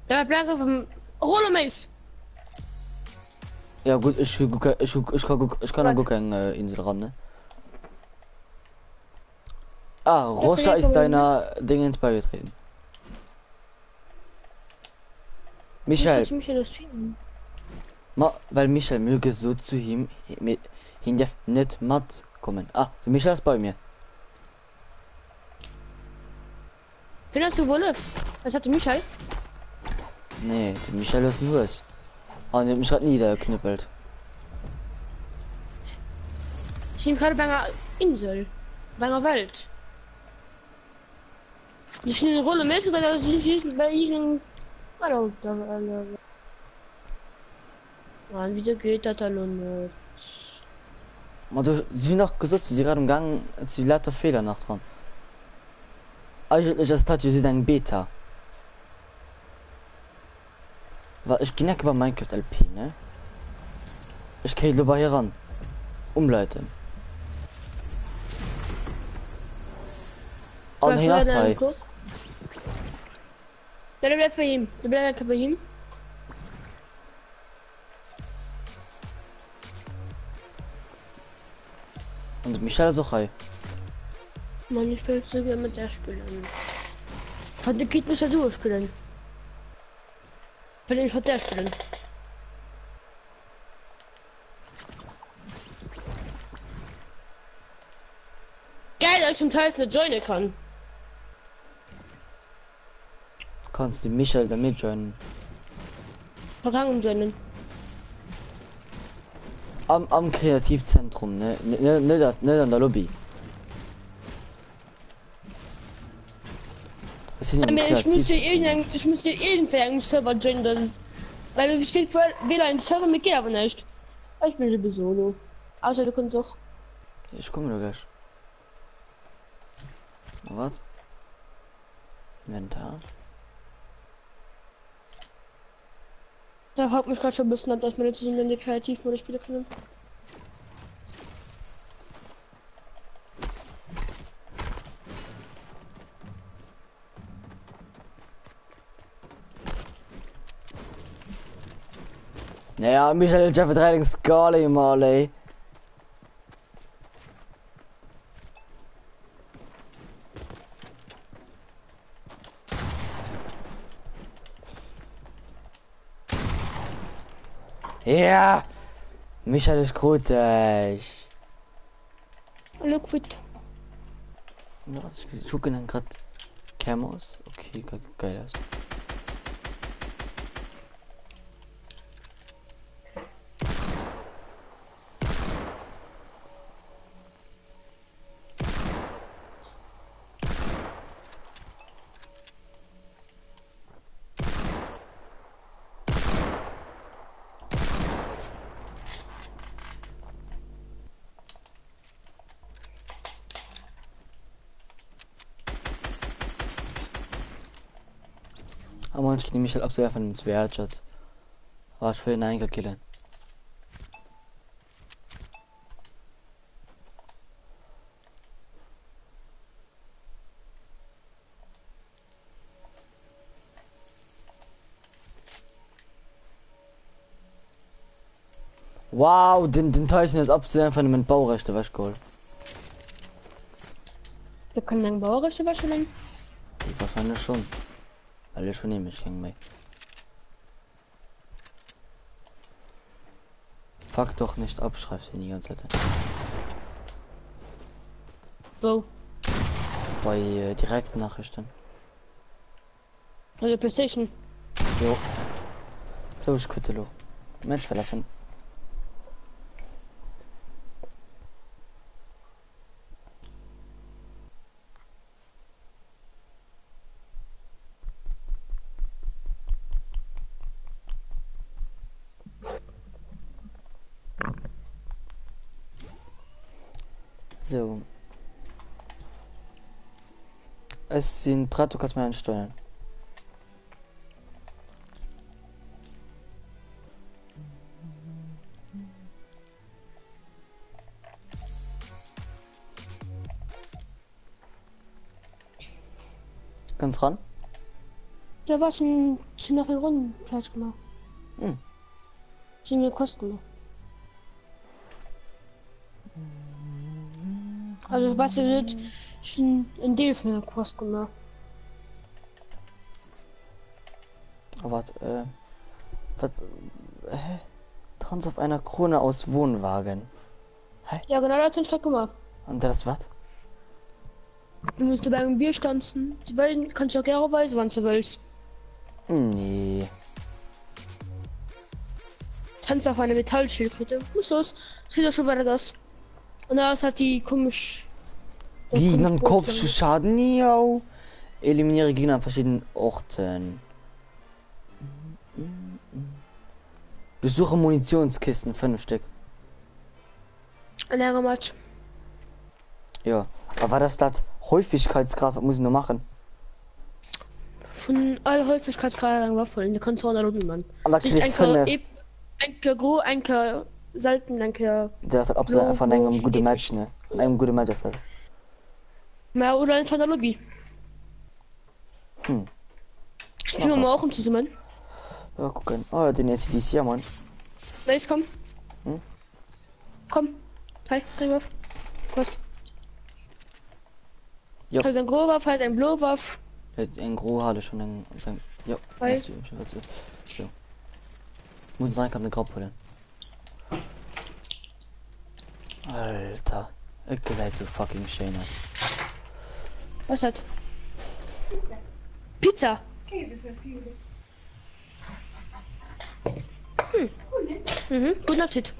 Ja, Blanke vom Rollo Mace. Ja gut, ech hu guer ech hu ech ka guer ech kann a Wat? guer keng äh, Insel ran, ne? Ah, Roscha ist deiner Dingens beigetreten. Michael, Michael, Michael streamen. Ma well Michel mir hu gesot zu him, hien dierf net matkommen. Ah, de Michel ass bei mir. Wien ass de Wollef? Ass dat de Michel? Nee, de Michel ass en Hues. An huet mech grad niddergeknüppelt. Ech sinn grad op enger Insel, op enger Welt. Ech hunn eng Rolle méi well Mann, wieso geht dat da lo net? Ma du, si hunn dach gesot, se si grad um Gaang, et si lauter Feeler nach dran. Eigentlech ass dat jo just eng Beta. Wa ech ginn enke bei Minecraft LP, ne? Ech kéint elo bei hie ran. Umleiten. An hien ass hei. Ja, du bleib bei ihm. Du bleib bei ihm. An de Michel ass och hei. Mann, ich will so gerne mit der spielen. Von der Kid muss ja du spielen. Will ich von der spielen. Geil, dass ich zum Teil nicht joinen kann. Kanns de Michel da mit joinen? Vergangen joinen. Am, am Kreativzentrum, ne? Ne, ne, das, net an der Lobby. Ech sinn am Ich muss dir Kreativzentrum. irgendein, ich muss dir irgendwer engem Server joinen, das ist, weil es steht vor, weder ein Server mit geht aber nicht. Ich bin sowieso solo. Außer du kommst auch. Ich komme nur gleich. Na, was? Inventar. Da fragt mich gerade schon ein bisschen ab, dass meine zu in die Kreativmodus spielen können. Naja, Michael Jeff Verteidigungsskali mal, ey. Ja! Michael ist gut, ech. Hallo quit. Was? Ich gucke dann grad Camos. Okay, geil aus. Aber ich nehme mich halt absolut von dem Zwerg, War ich will ihn eigentlich killen. Wow, den, den Teilchen ist absolut einfach mit Baurechte wäschgeholt. Wir können eng Baurechte wäschelen. Wahrscheinlich schon. Weil ich schon nämlich keng méi. Fuck doch nicht ab, schreibt die ganze Zeit. Wo? Bei äh, Direktnachrichten. Bei der Playstation. Jo. So, ich quitte lo. Mensch verlassen. So. Ech sinn prett, du kanns mech ansteuern. Ganz ran? Da war schon schon nach Runden fertig gemacht. Hm. Sind mir Kosten. Also ich weiß nicht, schon ein Deal von der Quest gemacht. Oh, warte, äh. Was? Hä? Tanz auf einer Krone aus Wohnwagen. Hä? Ja genau dat hunn ech grad gemaach. An dat ass wat? Du muss op engem Bierg tanzen. Déi weisen kann ech der gäre weisen wann s de wëlls. Nee. Tanz auf einer Metallschildkröte. Muss los. Ich weiß auch schon, wat dat ass. An da ass dat déi komesch. Dat Gegner komesch am Boot. Kopfschussschaden, yo. Eliminiere Gegner an verschiedenen Orten. Besuche Munitionskisten, 5 Stück. An engem Match. Jo, a wat ass dat? Häufigkeitsgrad, wat muss een do maachen? Vun all Häufigkeitsgrad eng Waff huelen, da kanns du an der Lobby man. An da kritt Sicht ee eng Kéier 5. ep, eng Kéier gro, eng Kéier selten, eng Kéier Dat ass dat absolut blo, van engem mauve, gudde epesch. Match, ne? An engem gudde Match ass dat. Mä oder einfach an der Lobby. Hm. Spille mer och zesummen? Ja, kucken. Oh, den ACDC, ja moin. Nice, komm. Hm? Komm. Hey, deng Waff. Kost. Jo. Hei ass eng gro Waff, hei ass eng blo Waff. Eng gro hat ech schon eng. Jo. Hei. So. Muss sein kann de Grab holen. Alter, et gesäit sou fucking schéin aus. Was dat? Pizza. Hm. Mhm, guten Appetit.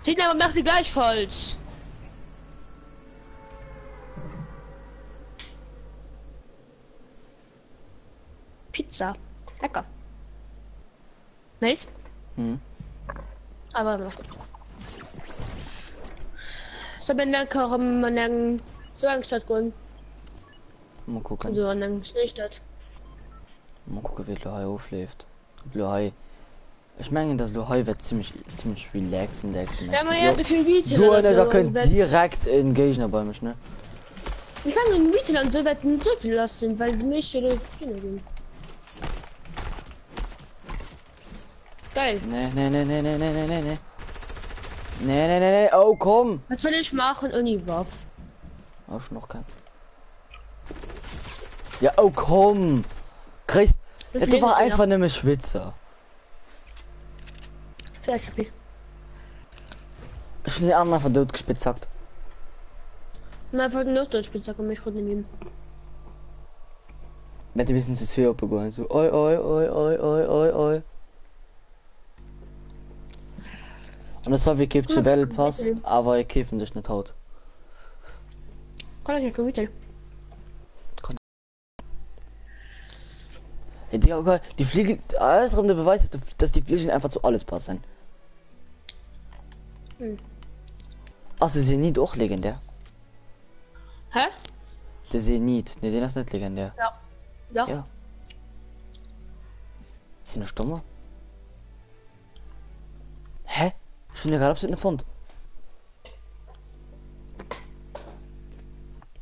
Sinn awer merci gleichfalls. Pizza. Lecker. Nice. Hm. Aber noch gut. So bin dann kaum an eng so eng Stadt goen. Mal gucken. So an eng Schnéistadt. Mal gucken, wéi et lo hei ofleeft. Ob lo hei. Ech mengen, dass lo hei wäert zimmlech zimmlech relaxen, relaxen, Ja, relaxen. ma ja, Jo. dofir Retail So oder einer, da so kënnt wäert. direkt en Géigner bei mech, ne? Ich mengen Retail an sou wäert net sou vill lass sinn, well déi meescht jo do hinne ginn. Geil. Nee, nee, nee, nee, nee, nee, nee, nee, nee. Nee, nee, nee, nee, oh komm! Was soll ich machen ohne Waff? Oh, schon noch kein. Ja, oh komm! Chris, Wie du viel war lebst du einfach noch? nëmme Schwitzer. Vielleicht hab ich. Ech hunn den aneren einfach dout gespitzackt. Mä einfach den Notar Spitzhacke méi Schrott nehmen. Mä de missen zu zwee oppe goen so oi oi oi oi oi oi oi. An der Savi keeft zu Battle Pass, awer e keefen sech net haut. Kann ich nicht Hey, Digga, okay, die Fliegel, alles rum der Beweis, dass die Fliegen einfach zu alles passen. Hm. Ass de Zenit och legendär? Hä? De Zenit, ne, den ass net legendär. Ja. Ja. Ja. Sinn ech dommer? Hä? Ech hunn e grad absolut net fonnt.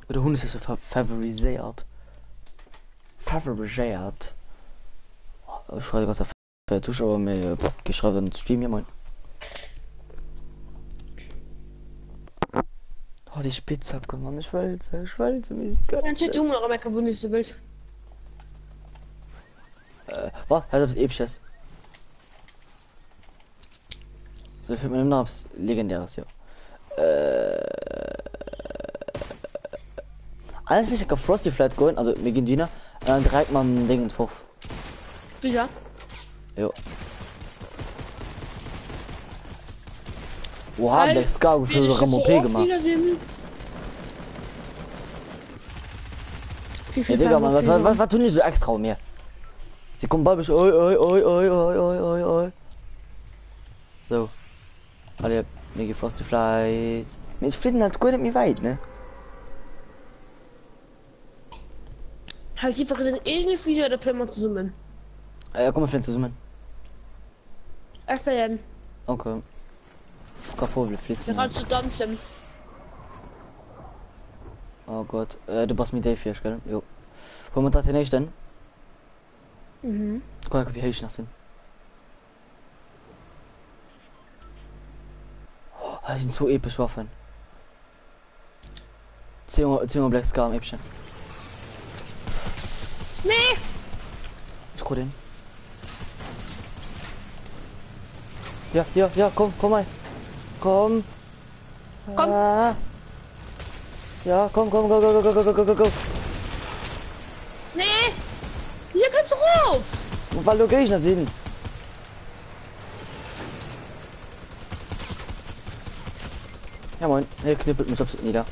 Oder hunn ech se sou favoriséiert? Favoriséiert. Oh, ech schreiwe grad der Zuschauer mir geschrieben an den Stream, ja moin. Oh, die Spitzhacke, Mann, ich will sie, ich will sie, wie sie geil Dann steht du noch am Ecke, wo du willst. Äh, was? Halt etwas Episches. So, ich finde mir noch etwas Legendäres, ja. Äh, eigentlich will ich auf Frosty Flight gehen, also wir gehen Dina, und dann direkt mal ein Ding entwurf. Sicher? Jo. Oha, Geil. Black Scar für Rem OP gemacht. Wie Ja, Digga, Mann, was, was, was, was tun die so extra um mir? Sie kommen bei mich. Oi, oi, oi, oi, oi, oi, oi, oi. So. Alle, mir geht Frosty Flight. Mir fliegen halt guer net méi wäit, ne? Halt einfach seinen eigenen Flieger oder fliegen wir zusammen? Äh, komm, wir fliegen zusammen. FLM. Okay. Vogel fliegt. Da kannst du tanzen. Oh Gott, äh, du bass méi déif wéi ech, gell? Jo. Huele mer dat den éischten? Mhm. Kuck, wéi héich ech nach sinn. Oh, hei sinn zwou epesch Waffen. Zweemol Black Scar am epeschen. Nee! Ech krut een. Ja, ja, ja, komm, komm hei. Komm. Komm. Ah. Ja, komm, komm, go, go, go, go, go, go, go, go. Nee! Hier kënns du rof! Well do Géigner sinn. Ja moin, hie knüppelt mech absolut nieder.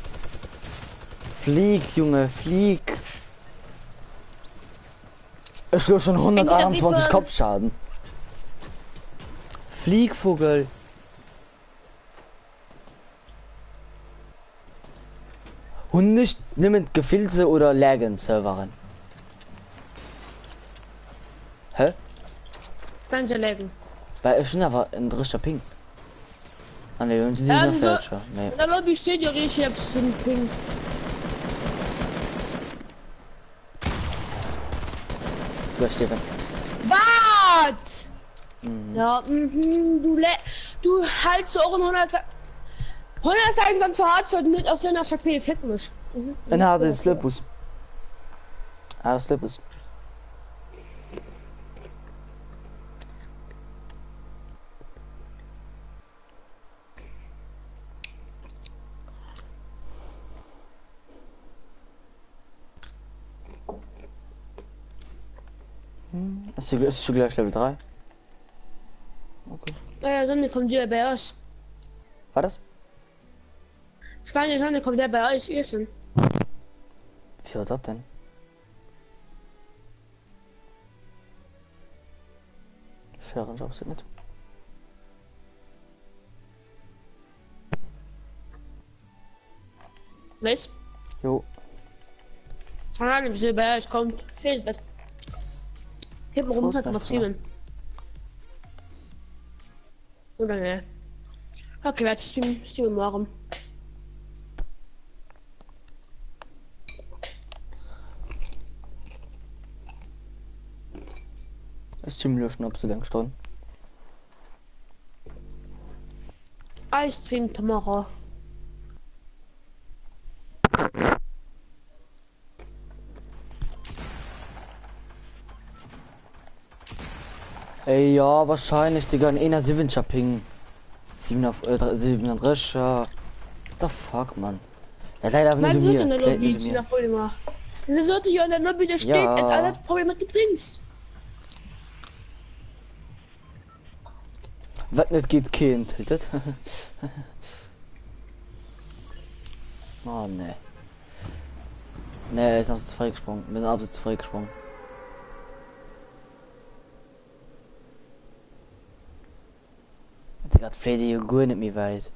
Flieg, Junge, flieg! Ech lo schon 121 Kopfschaden. Flieg, Vogel! Hunn ech nëmmen d'Gefill se oder laggen d'Serveren? Hä? Dann se laggen. Well ech hunn awer en drécher Ping. Ah nee, hunn si Ja, net also, falscher. Nee. in der Lobby steht ja richtig etwas zum Ping. Du hast Steven. Was? Mhm. Ja, mhm, du le du halt so auch in 100 126 zu hart mit aus der HP fick mich. Mhm. En hat den Slipus. Ah, Slipus. Hm, ist du, ist du gleich Level 3? Okay. Ja, Sonne kommt ja bei euch. War das? Spanien Sonne kommt ja bei euch essen. Wie war das denn? Ich höre uns absolut nicht. Was? Jo. Keine Ahnung, wieso bei euch kommt. Ich weiß nicht. Ich hab warum Fußball, noch sieben. Oder ne? Okay, warte, streamen, streamen morgen. Ech streamen elo schon absolut eng Stonn. I stream tomorrow. Ey, ja, wahrscheinlich, Digga, ein 71er Ping. 37 What the fuck, man. Ja, leider Wat nicht sot mir. an der Leider Lobby nicht zu mir. der Problemer? Se sollte jo an der Lobby da steht, Ja. et alle Probleme du bringst. Wat net geht, keen tiltet. oh nee. Nee, er ist absolut zu frei gesprungen. Wir sind absolut zu frei gesprungen. Digga, dat fléit jo guer net méi wäit.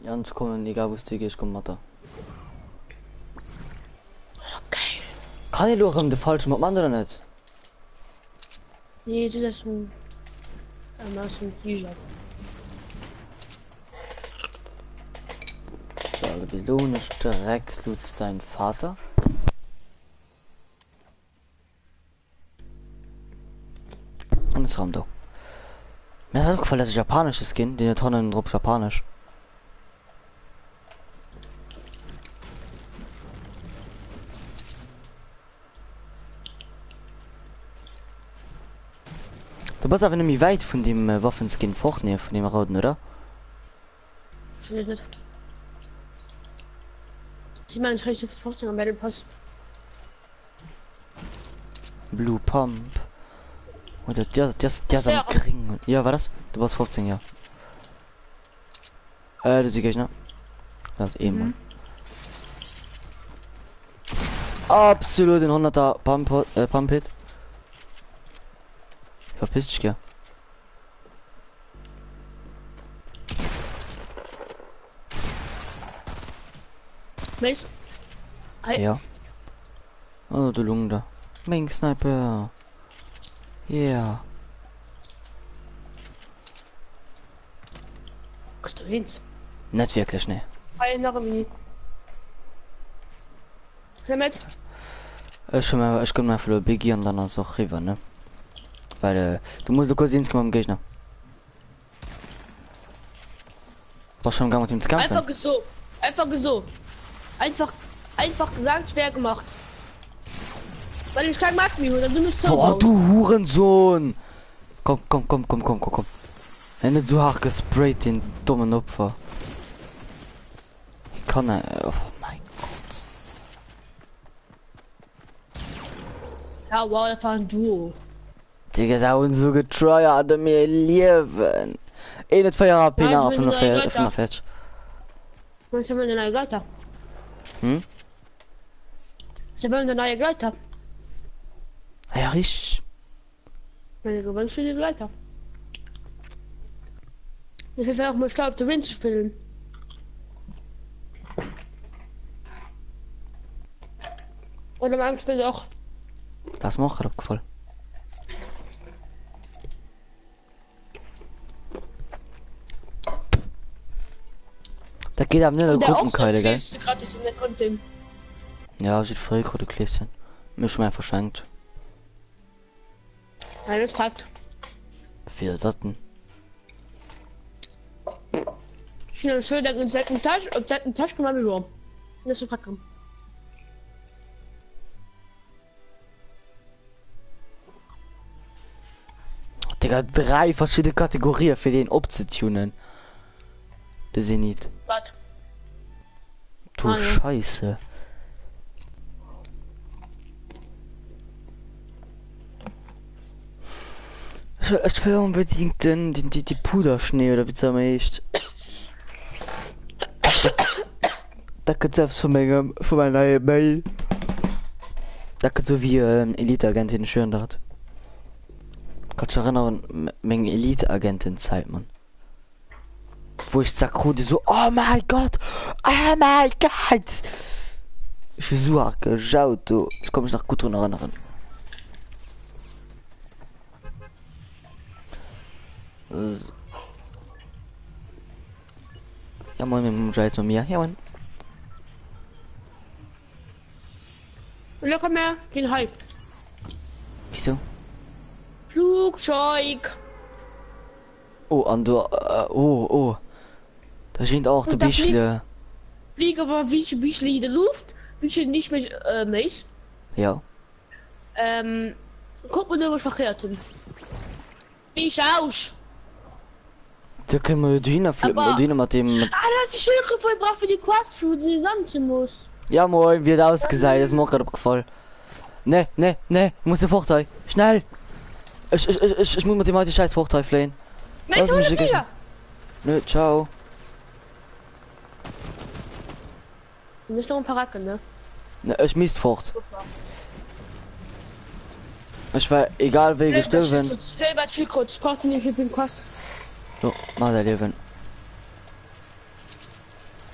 Jan, ech kommen, egal wou s du gees, ech komme mat der. Oh, geil. Kann ee lo erëm de falsche mat man oder net? Nee, du setzt um aus dem Flieger. So, also bis elo hunn ech de Rexlut säin Vater. An ist Raum do. Mir ass opgefall, dass e japanesche Skin, deen huet hannen drop japanesch. Du bass awer net méi wäit vun deem Waffenskin fort, nee, vun deem rouden, oder? Ich weiß nicht. Ich meine, ich krieg 15 am Battle Pass. Blue Pump. Oder der, der, der ist am Gring. Ja, war das? Du warst 15, ja. Äh, das ist Gegner. Das ist eh mhm. Absolut den 100er Pump, äh, Pump Hit. Verpiss dich, gell. Welch? Hey. Ja. Oh, du Lungen da. Ming Sniper. Yeah. Bist du eens? Net wierklech, nee. Hei nach e Mini. Damit. Ech hun ech gënn einfach lo Biggie an dann ass och riwwer, ne? Well äh, du muss lo kuerz eens gi mam Géigner. Bass schon am Gang mat him ze kämpfen? Einfach so. Einfach so. Einfach, einfach gesagt, schwer gemacht. Well ech keng Mask méi hunn an du mech Boah, zoubaus. du Hurensohn! Komm, komm, komm, komm, komm, komm, komm. En net so hart gesprayt, den dommen Opfer. Ich kann er. Oh mein Gott. Ja, wow, dat war en Duo. Digga, se hunn esou getryhard ëm hir Liewen. Een huet 4 AP, Ja, den ich aner will eine neue 45. Leiter. 45. Ich will eine neue Leiter. Hm? Ich will eine neue Leiter. Ah ja, richtig. Meine gewünschte Leiter. Ich will auch mal schlau auf der Wind zu spielen. Oder meinst du doch? Das ist mir auch gerade aufgefallen. Da geht am net Und der auch so Gruppenkeile, gell? Klößchen gratis in der Content. Ja, jiddweree krut e Kleeschen. Mir schon mal verschenkt. Ja, das fragt. Wéi dat denn? Schnell schön in selten Tasch, op selten Tasch gemacht, wie Das ist fragt. Digga, 3 verschiedene Kategorien fir deen opzetunen. De Zenit. Wat? Du Ah, ja. Scheiße. Ech wëll, ech wëll unbedingt den, den, die, die Puderschnee oder wéi se ëmmer heescht. Dat gëtt selbst vu mengem, vu meinem neie Mail. Dat gëtt sou wéi ähm, Elite-Agentin, ech schwören dat. Kannst dich erinnern, meng Elite-Agenten-Zäit, Mann. Wou ech d'Sack krut, ech sou, oh mein Gott, oh mein Gott! Ech hu sou hart gejaut do, ech ka mech nach gutt drun erënneren. Ja moin, mir Jais mat mir. Ja moin. Lo komm her, den Hype. Wieso? Flugzeug. Oh, an du, äh, oh, oh. Da sind auch de Und da fliegt Bischle. fliege aber wie Bischle in der Luft, Bischle nicht mit äh, Mace. Ja. Ähm, guck mal nur, was verkehrt sind. Ich aus. Da können wir dohinner flippen, Aber dohinner mat dem. ah, da ist die Schildkröte vollbracht für die Quest, für die landen muss. Ja moin, wie et ausgesäit, ass mir och grad opgefall. Ne, ne, ne, ich muss de Vorteil. Schnell! Ech, ech, ech, ech, ech muss mat deem heite scheiß Vorteil fléien. Mei, Lass hol mech de e Géigner. Flieger! Nö, ciao. Du bist noch ein paar Racken, ne? Ne, ech misst fort. Ech war egal wéi gestuerwen. Selber Schildkröte, ich brauch die nicht für den Quest. So, mach dein Liewen.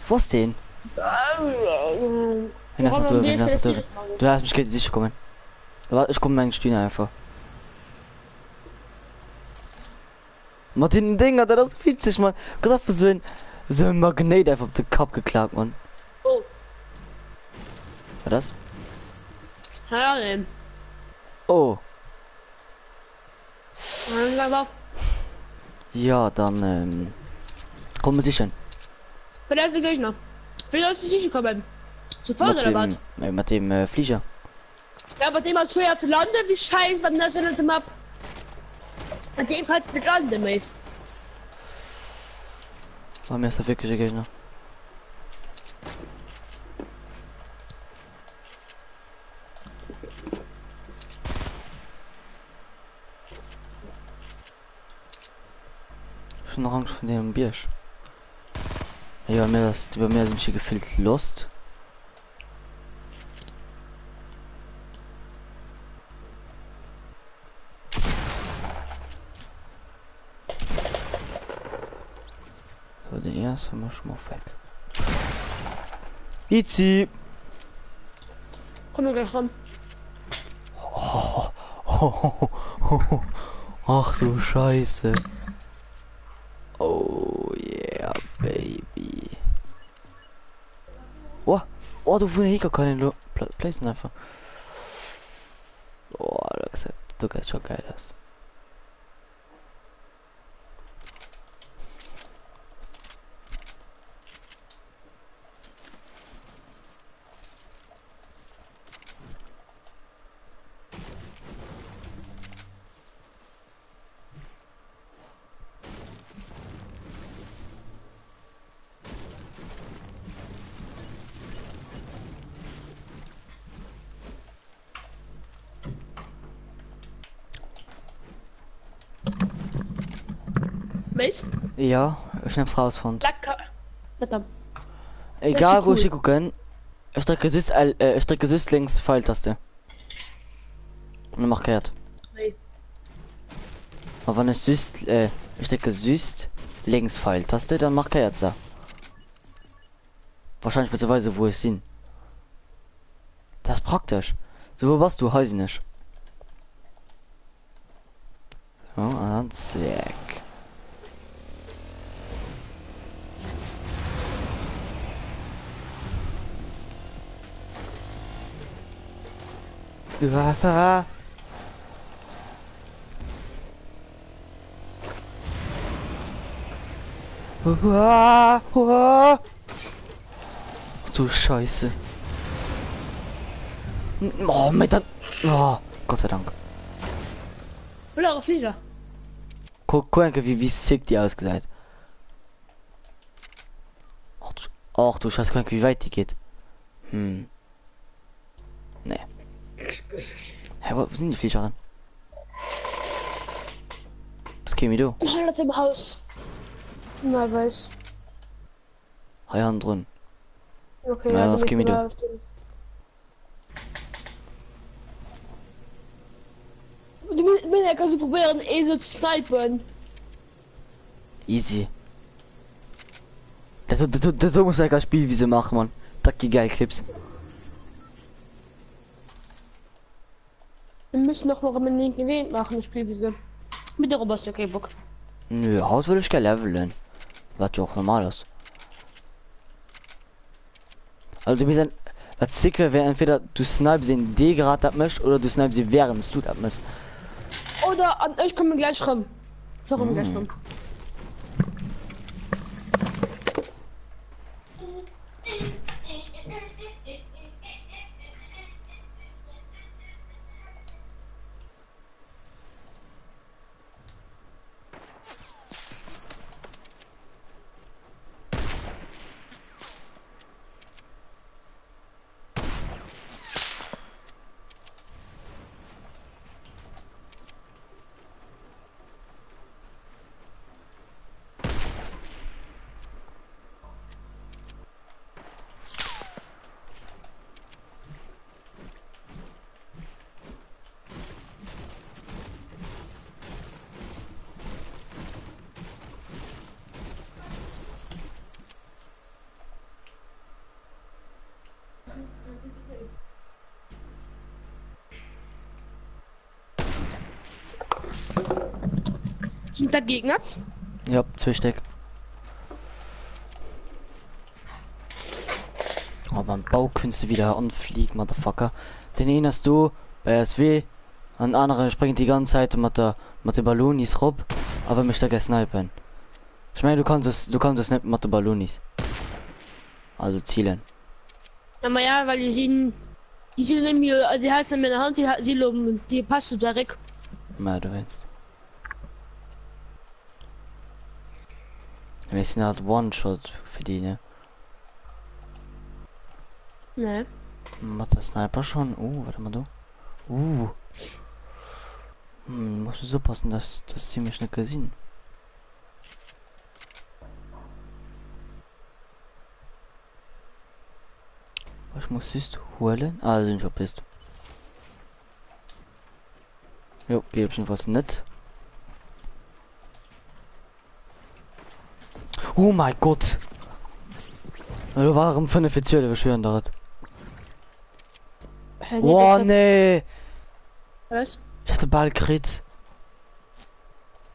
Wo ass deen? Hien ass nach do, hien ass nach do. Du lass mech géint siche kommen. Wart, ech kommen eng Stühne einfach. Mat den Dinger, dat ass witzeg, Mann. Grad einfach so en, so en Magnéit einfach op de Kapp geklaakt, Mann. Oh. Wat ass? Keine Ahnung. Oh. Ja, dann ähm, komm mir sichen. Bei der Gegner. Wie sollst du sicher kommen? Zu Fuß Mat oder was? dem, äh, mat dem äh, Flieger. Ja, bei dem hat schwer zu landen, wie scheiße an der Map. An dem kannst du nicht landen, Mace. Bei mir ist da wirklich e Gegner. Ich hab noch Angst vor dem Bierg. Ja, bei mir, das, bei mir sind sie gefühlt lost. So, den ersten haben wir schon mal weg. Easy. Komm wir gleich ran. Oh, oh, oh, Ach du Scheiße. Oh yeah, baby. Oh, oh du vun Heker kann lo placen einfach. Oh, das sieht schon geil aus. Base? Ja, ech hunn eppes rausfonnt. Lecker. Wat dann? Egal wou ech hikucken, ech drécke just L, äh, ech drécke just lénks Pfeiltaste. An e markéiert. Wéi? A wann ech just, äh, ech drécke just lénks Pfeiltaste, dann markéiert se. Wahrscheinlech fir ze weisen, wou ech sinn. Dat ass praktesch. So, wou bass du? Hei sinn ech. So, an dann zack. Uah. Uah, uah. Ach du Scheiße. Oh, mit dann. Oh, Gott sei Dank. Blauer Flieger. Guck, guck enke, wie, wie sick die ausgesäit. Ach du, ach du Scheiße, guck enke, wie weit die geht. Hm. Nee. Hä, wo, wo sind die Fliegeren? Was käme do? Hannert dem Haus. Na, weiß. Hei han drun. Okay, Ja, ja, das du käme do. Du bin, kannst du probieren, eh so zu snipen. Easy. Dat, dat, dat, dat muss ich Spiel wie se machen, man. Dat gi geil Clips. Wir müssen noch mal einen linken Event machen, das Spielwiese. Mit der Roboter, okay, Bock. Nö, haut will ich geil leveln. Wat jo och normal ass. Also mir sind wat sick wär, wär entweder du snipes een dee grad dat mécht oder du snipes ee währends du dat mëss. Oder an ech komme gleich rëm. Ech komme gleich rëm. Sind da Gegner? Ja, zwee Stéck. Oh, beim Bau könntest du wieder anfliegen, Motherfucker. Den een ass do bei SW an den anere spréngt déi ganz Zäit mat der mat de Ballonis rop a wëll mech da gär snipen. Ech mengen du kanns es du kanns es net mat de Ballonis. Also zielen. Ja, ma ja, well déi sinn déi sinn net méi déi hälls net méi an der Hand, déi si lo déi passt du direkt. Ma du wéinst. Mir sinn halt One-Shot fir déi, ne? Nee. Mat der Sniper schon. Uh, warte mal do. Uh. Hm, muss man so passen, dass, dass sie mich nicht gesehen. Ich muss just holen. Ah, sind schon bist. Jo, geht schon was nicht. Oh mein Gott! Elo war erëm 5 fir 12, ech schwören der et. Hä, nee, Oh das nee! Was? Ich hatte bal kritt.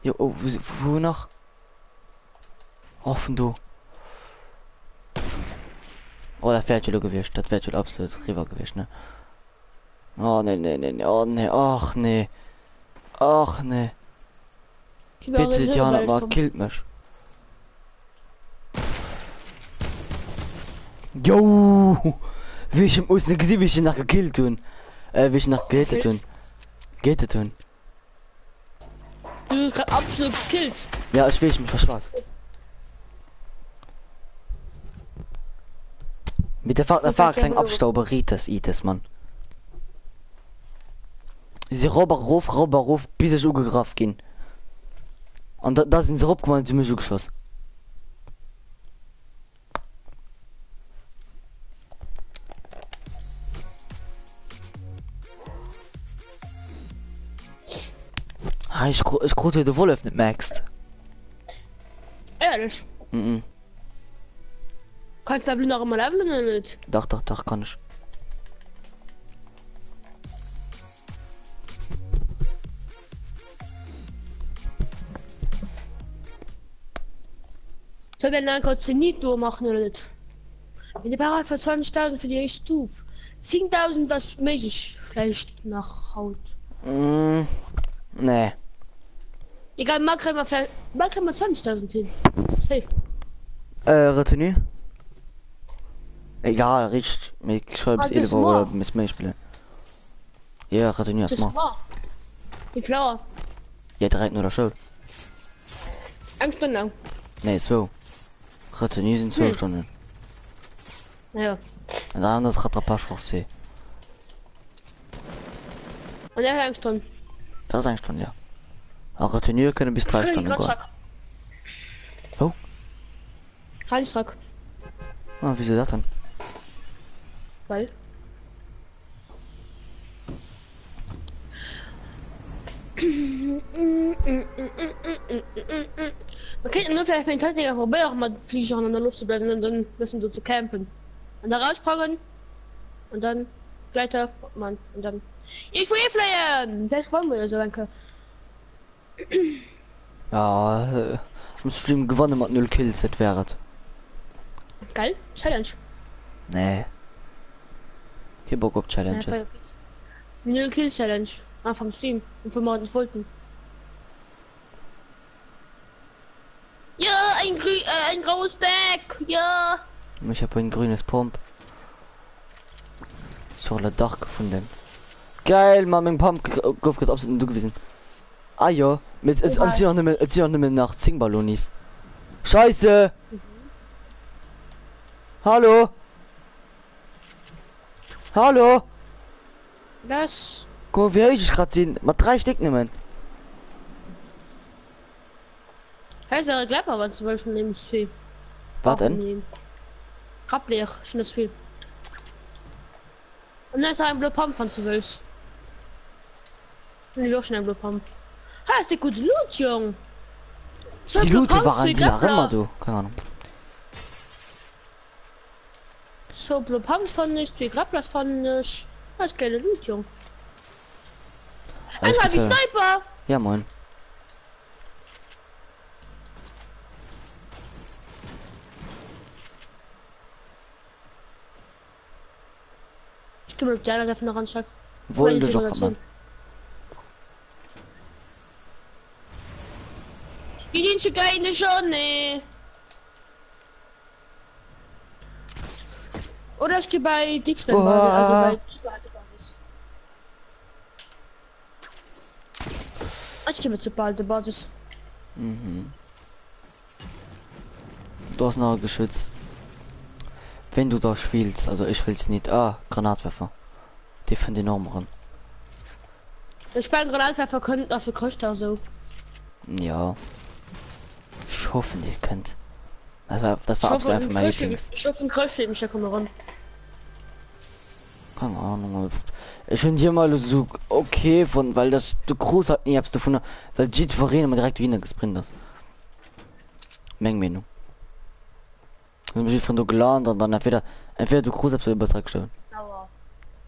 Jo, oh, wo, wo nach? Oh, vun do. Oh, dat wäert jo lo gewiescht. Dat wäert jo absolut riwwer gewiescht, ne? Oh nee, nee, nee, nee, oh nee, och nee. Och nee. Bitte, Diana, mal killt mech. Jo! Wéi ech em us gesi wéi ech nach gekillt hunn. Äh, wéi ech nach gehittet hunn. Gehittet hunn. Du hast grad absolut gekillt. Ja, ech weess, mich verschwat. Mit der Fahrt war kleng Abstauberitis, Itis, Mann. Si rob erof, rob erof, bis ech ugegraff ginn. An da, da sinn se eropkomm an si mech ugeschoss. Ah, ich, ich krut de Wollef net maxed. Ehrlich? Mhm. Kannst du nach immer leveln oder nicht? Dach, dach, dach, kann ich. Soll mir dann kurz den Nito machen oder nicht? Wenn die brauchen für 20.000 für die erste Stufe. 10.000 das möglich vielleicht nach Haut. Mm, nee. Egal, mal kriegen wir vielleicht, mal kriegen wir 20.000 hin. Safe. Äh, Retenue? Egal, richt. Ich soll bis Ah, bis 11 Uhr oder morgen. bis mehr spielen. Ja, Retenue Das erstmal. war. Wie viel Uhr? Ja, direkt nur der Schule. Eine Stunde lang. Nee, zwei. Retenue sind zwei Hm. Stunden. Ja. Und dann das Rattrapage forcé. Und er eine Stunde. Das ist eine Stunde, ja. Aber Retenue können bis drei Stunden gehen. Wo? Randschrack. Ah, wieso das denn? Weil. Man könnte nur vielleicht mit Taktiker probieren, mal Flieger in der Luft zu bleiben und dann müssen so zu campen. Und da rausspringen. Und dann Gleiter, Mann, und dann. Ich will fliegen! Vielleicht wollen wir so, danke. Ja, äh, am Stream gewonnen mat 0 Kills, dat wär et. Geil, Challenge. Nee. Kee Bock op Challenges. Null Kill Challenge. Einfach am Stream. Und wir nicht wollten. Ja, ein grü äh, ein graues Deck. Ja. Ich habe ein grünes Pump. Sur le Dach gefunden. Geil, Mann, mein Pump gouf grad absolut du gewesen. Ah jo, mee et et sinn och nëmmen et sinn och nëmmen nach 10 Ballonis. Scheisse! Hallo! Hallo! Was? Guck mal, wéi héich ech grad sinn, mat 3 Stéck nëmmen. Hei ass e Grapper, wann s du wëlls, schon nämlech zwee. Wat en? Grappler, schon net zwee. An dann ass nach eng blo Pump, wann s du wëlls. Hun ech och schon eng blo Pump. Hei ass de gudde Loot, Jong. Déi Loote waren déi nach ëmmer do? Keng Ahnung. Zwou blo Pumps fannen ech, zwee Grapplers fannen ech. Hei ass geile Loot, Jong. Eng Heavy Sniper! Ja moin. Ich geh mal op déi aner Säit vun der Randstack. Wollt ech och grad man. Oder ich geh bei Dixman, also bei Superheldenbasis. Ich geh bei Superheldenbasis. Mhm. Du hast noch e Geschütz. Wenn du da spillst, also ich will's nicht. Ah, Granatwerfer. Dee fënnt een och emmer erëm. Ech mengen Granatwerfer kënnt nach fir Chrëschtdag esou. Ja. Ech hoffen dee kënnt. Dat war, dat war absolut einfach mein Lieblings. Ech hoffen Chrëschtbeemcher komme rëm. Keine Ahnung. Ech hunn déi ëmmer elo sou okay fonnt, well das du krus halt nie eppes dovunner, well jiddwereen ëmmer direkt dohinner gesprint ass. Meng Meenung. Also mech von do gelant an dann entweder entweder du krus eppes oder du bass direkt gestuerwen.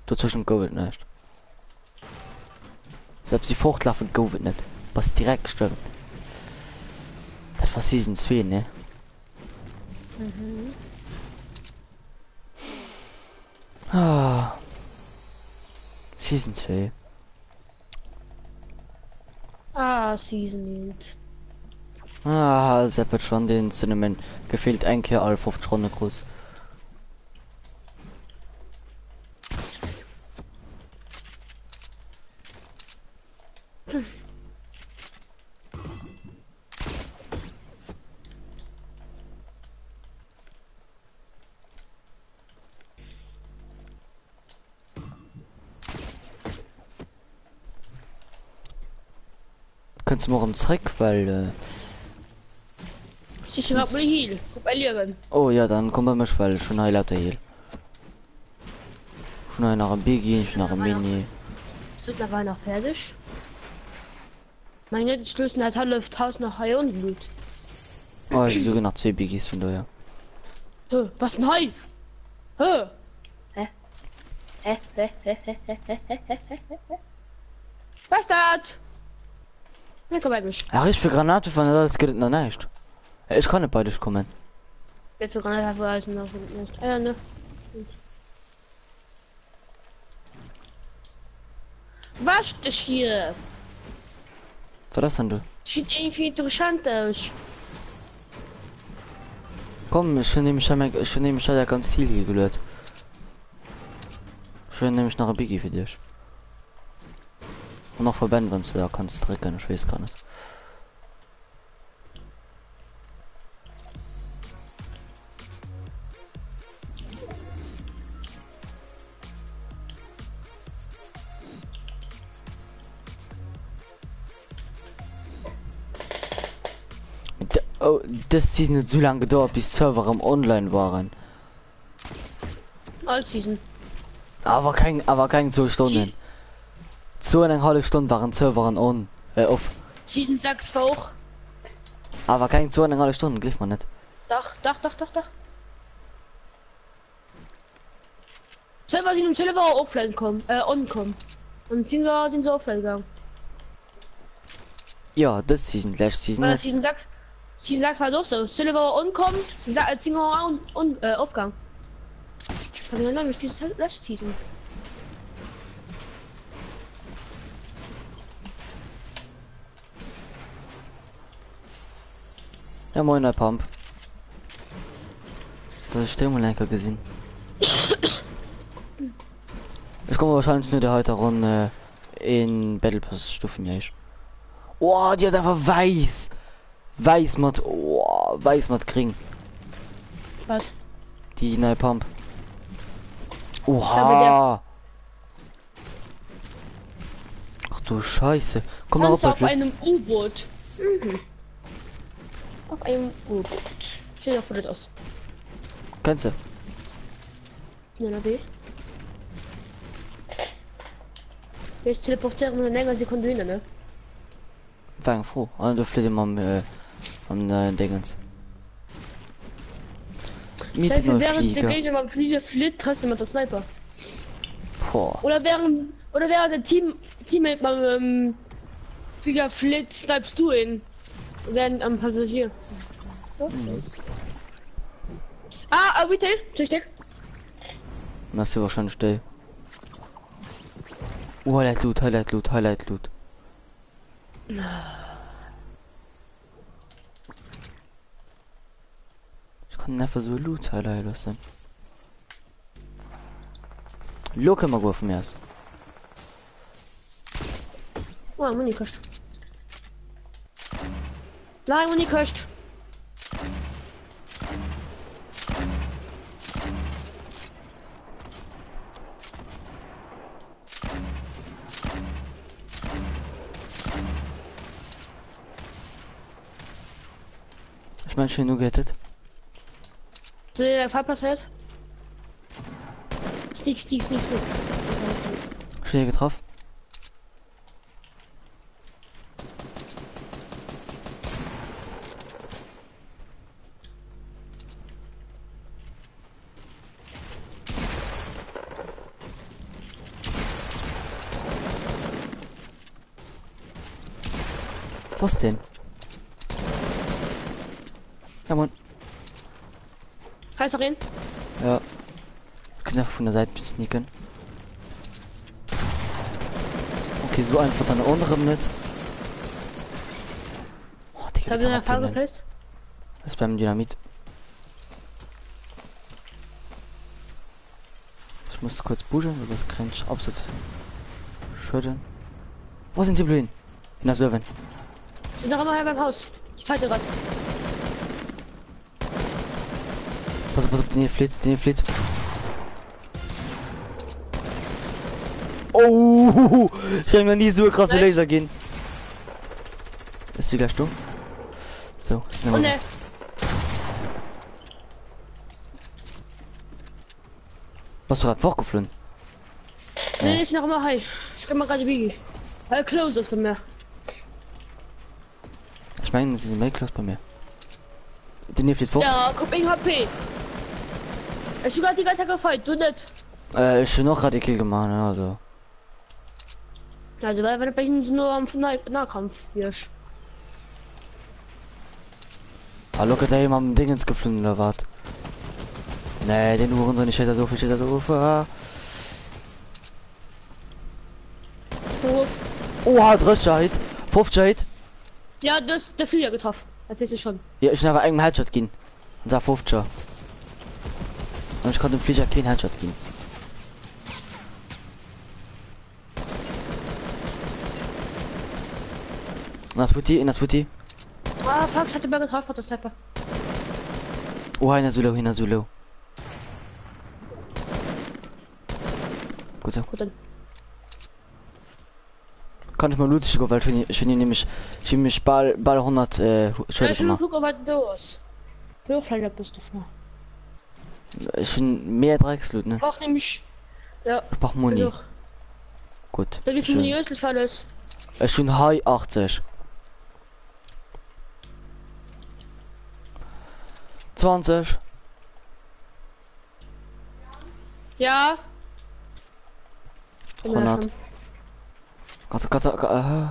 Dozwëschen gouf et näischt. Selbst si fortlafen gouf et net. Bass direkt gestuerwen. Dat war Season 2, ne? Mhm. Ah. Season 2. Ah, Season 1. Ah, seppet schon den Cinnamon gefehlt eng Keer all 50 Ronne groß. Kënns du mol erëm zréck, well. Siche grad mol Heal op mäi Liewen. Oh ja, dann komm bei mech, well ech hunn hei lauter Heal. Ech hunn hei nach e Biggie, ech hunn nach e Mini. Ass mëttlerweil nach fäerdeg. Meng net, ech loossen dat halleft Haus nach hei ongeloot. Oh, ech si souguer nach zwee Biggies vun dohier. Hö, was denn hei? Hö? Hä? Hä? Hä? Hä? Hä? Hä? Hä? Hä? Hä? Hä? Hä? Was dat? Mir komm bei mech. Ach, ich für Granate von alles gëtt et nach näischt. Ech kann net bei dech kommen. Wéi vill Granate war alles nach nicht? Ah, ja, ne. Wasch dich hier. Wat ass denn du? Sieht irgendwie interessant aus. Komm, ech hunn nämlech hei ech hunn nämlech hei dat ganz Ziel hier geluet. Ech hunn nämlech nach e Biggie fir dech. An och Verbänn, wann s du da kanns drécken, ech weess gar net. Oh, dës Season huet sou laang gedauert bis d'Server erëm online waren. All Season. Awer keng, awer keng zwou Stonnen. Zwou an eng hallef Stonn waren d'Serveren on, äh, off. Season 6 war och. Awer keng zwou an eng hallef Stonnen, gleef mer net. Dach, dach, dach, dach, dach. D'Server sinn um 12 Auer offline komm, äh, on komm. Um 10 Auer sinn se offline gaang. Jo, dës Season, d'lescht Season Bei net. Season 6, Season 6 war et och sou, 12 Auer on komm, 10 Auer on, on, äh, off gaang. War genau nämlech wéi lescht Season. Ja moin der Pump. Das ist der mal enker gesinn. Ich komme wahrscheinlich nur der heute Runde in Battle Pass Stufen ich. Oh, die hat einfach weiß. Weiß mat oh, weiß mat gring. Was? Die neue Pump. Oha. Ach du Scheiße. Komm mal Panzer op auf einem U-Boot. Mhm. Auf einem U-Boot. Stell dir vor, das ass. Kennst du? Ja, wéi? Ech teleportéieren an enger Sekunde hin, ne? War eng Fro. An du flitt mam äh, am äh, Dingens. Mit dem während der Flieger. Gegner beim Flieger flitt, treffst du mit der Sniper. Boah. Oder während oder während der Team Teammate beim ähm, Flieger flitt, snipest du ihn. Während am Passagier. Mhm. Ah, ah, bitte, Richtig. Das ist wahrscheinlich still. Oh, Highlight Loot, Highlight Loot, Highlight Loot. Ich kann einfach so Loot Highlight lassen. Lo können wir gut von mir aus. Oh, Munikëscht. Nach eng Munikëscht. Ich meine schön gerettet. So, der Fall passiert. Sneak, sneak, sneak, sneak. Schnell getroffen. Was denn? Ja, Mann. Heißt doch ihn? Ja. Können einfach von der Seite sneaken. Okay, so einfach dann anderem net. Oh, Digga, Hab wie ich eine Farbe denn? gepresst? Das ist beim Dynamit. Ich muss kurz buschen, weil das kann ich absolut schütteln. Wo sind die Blühen? In der Serven. Ich bin doch immer hier beim Haus. Ich falte grad. Pass auf, pass auf, den hier flieht, den hier flieht. Oh, ich habe noch nie so krasse Nice. Laser gehen. Ist sie gleich dumm? So, ist Oh ne. Bass du grad fortgeflunn? Nee, nee, ich nach immer hei. Ich kann mal gerade wie. Weil close ist bei mir. Ich meine, sie sind méi close bei mir. Den hier fliegt fort. Ja, guck, 1 HP. Ich hab grad die ganze Zeit gefight, du nicht. Äh, ich hun och grad e Kill gemacht, ne, also. Ja, du war bei ihnen nur am Nahkampf, wie ich. Hallo, gëtt der mam Dingens geflunn oder wat? Nee, den Hurensohn, ich schätze so viel, ich schätze so viel. Oha, 30er Hit, 50er Hit. Ja, das der Flieger getroffen. Das weiß ich schon. Ja, ich habe engem Headshot ginn. Und zwar 50er. Und ich konnte dem Flieger keinen Headshot ginn. Das Futti, in das Futti. Ah, fuck, ich hatte mehr getroffen, das Sniper. Oh, einer Solo, einer Solo. Gut so. Gut dann. Kann ich mal Loot go, weil ich schon nämlich ich nämlich ball ball 100 äh, Schäden gemacht. Guck, was du hast. Vielleicht bist du vor. Ich hun mehr Drecksloot, ne? Brauch nämlich. Ja. Ich brauch Muni. Doch. Gut. Da wie viel Muni ist alles? Ich hun High 80. 20. Ja. 100. Kannst du, kannst du, äh.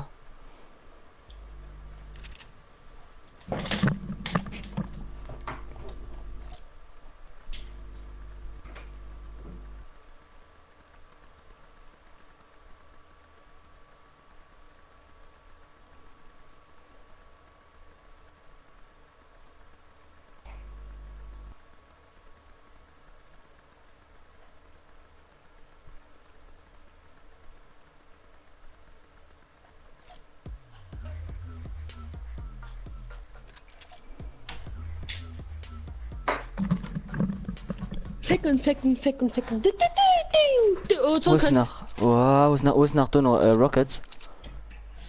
Ficken, ficken, ficken, ficken. Du, du, du, du, du. Oh, Wo ist nach? Oh, wo ist nach? Wo ist nach Donau? Äh, Rockets?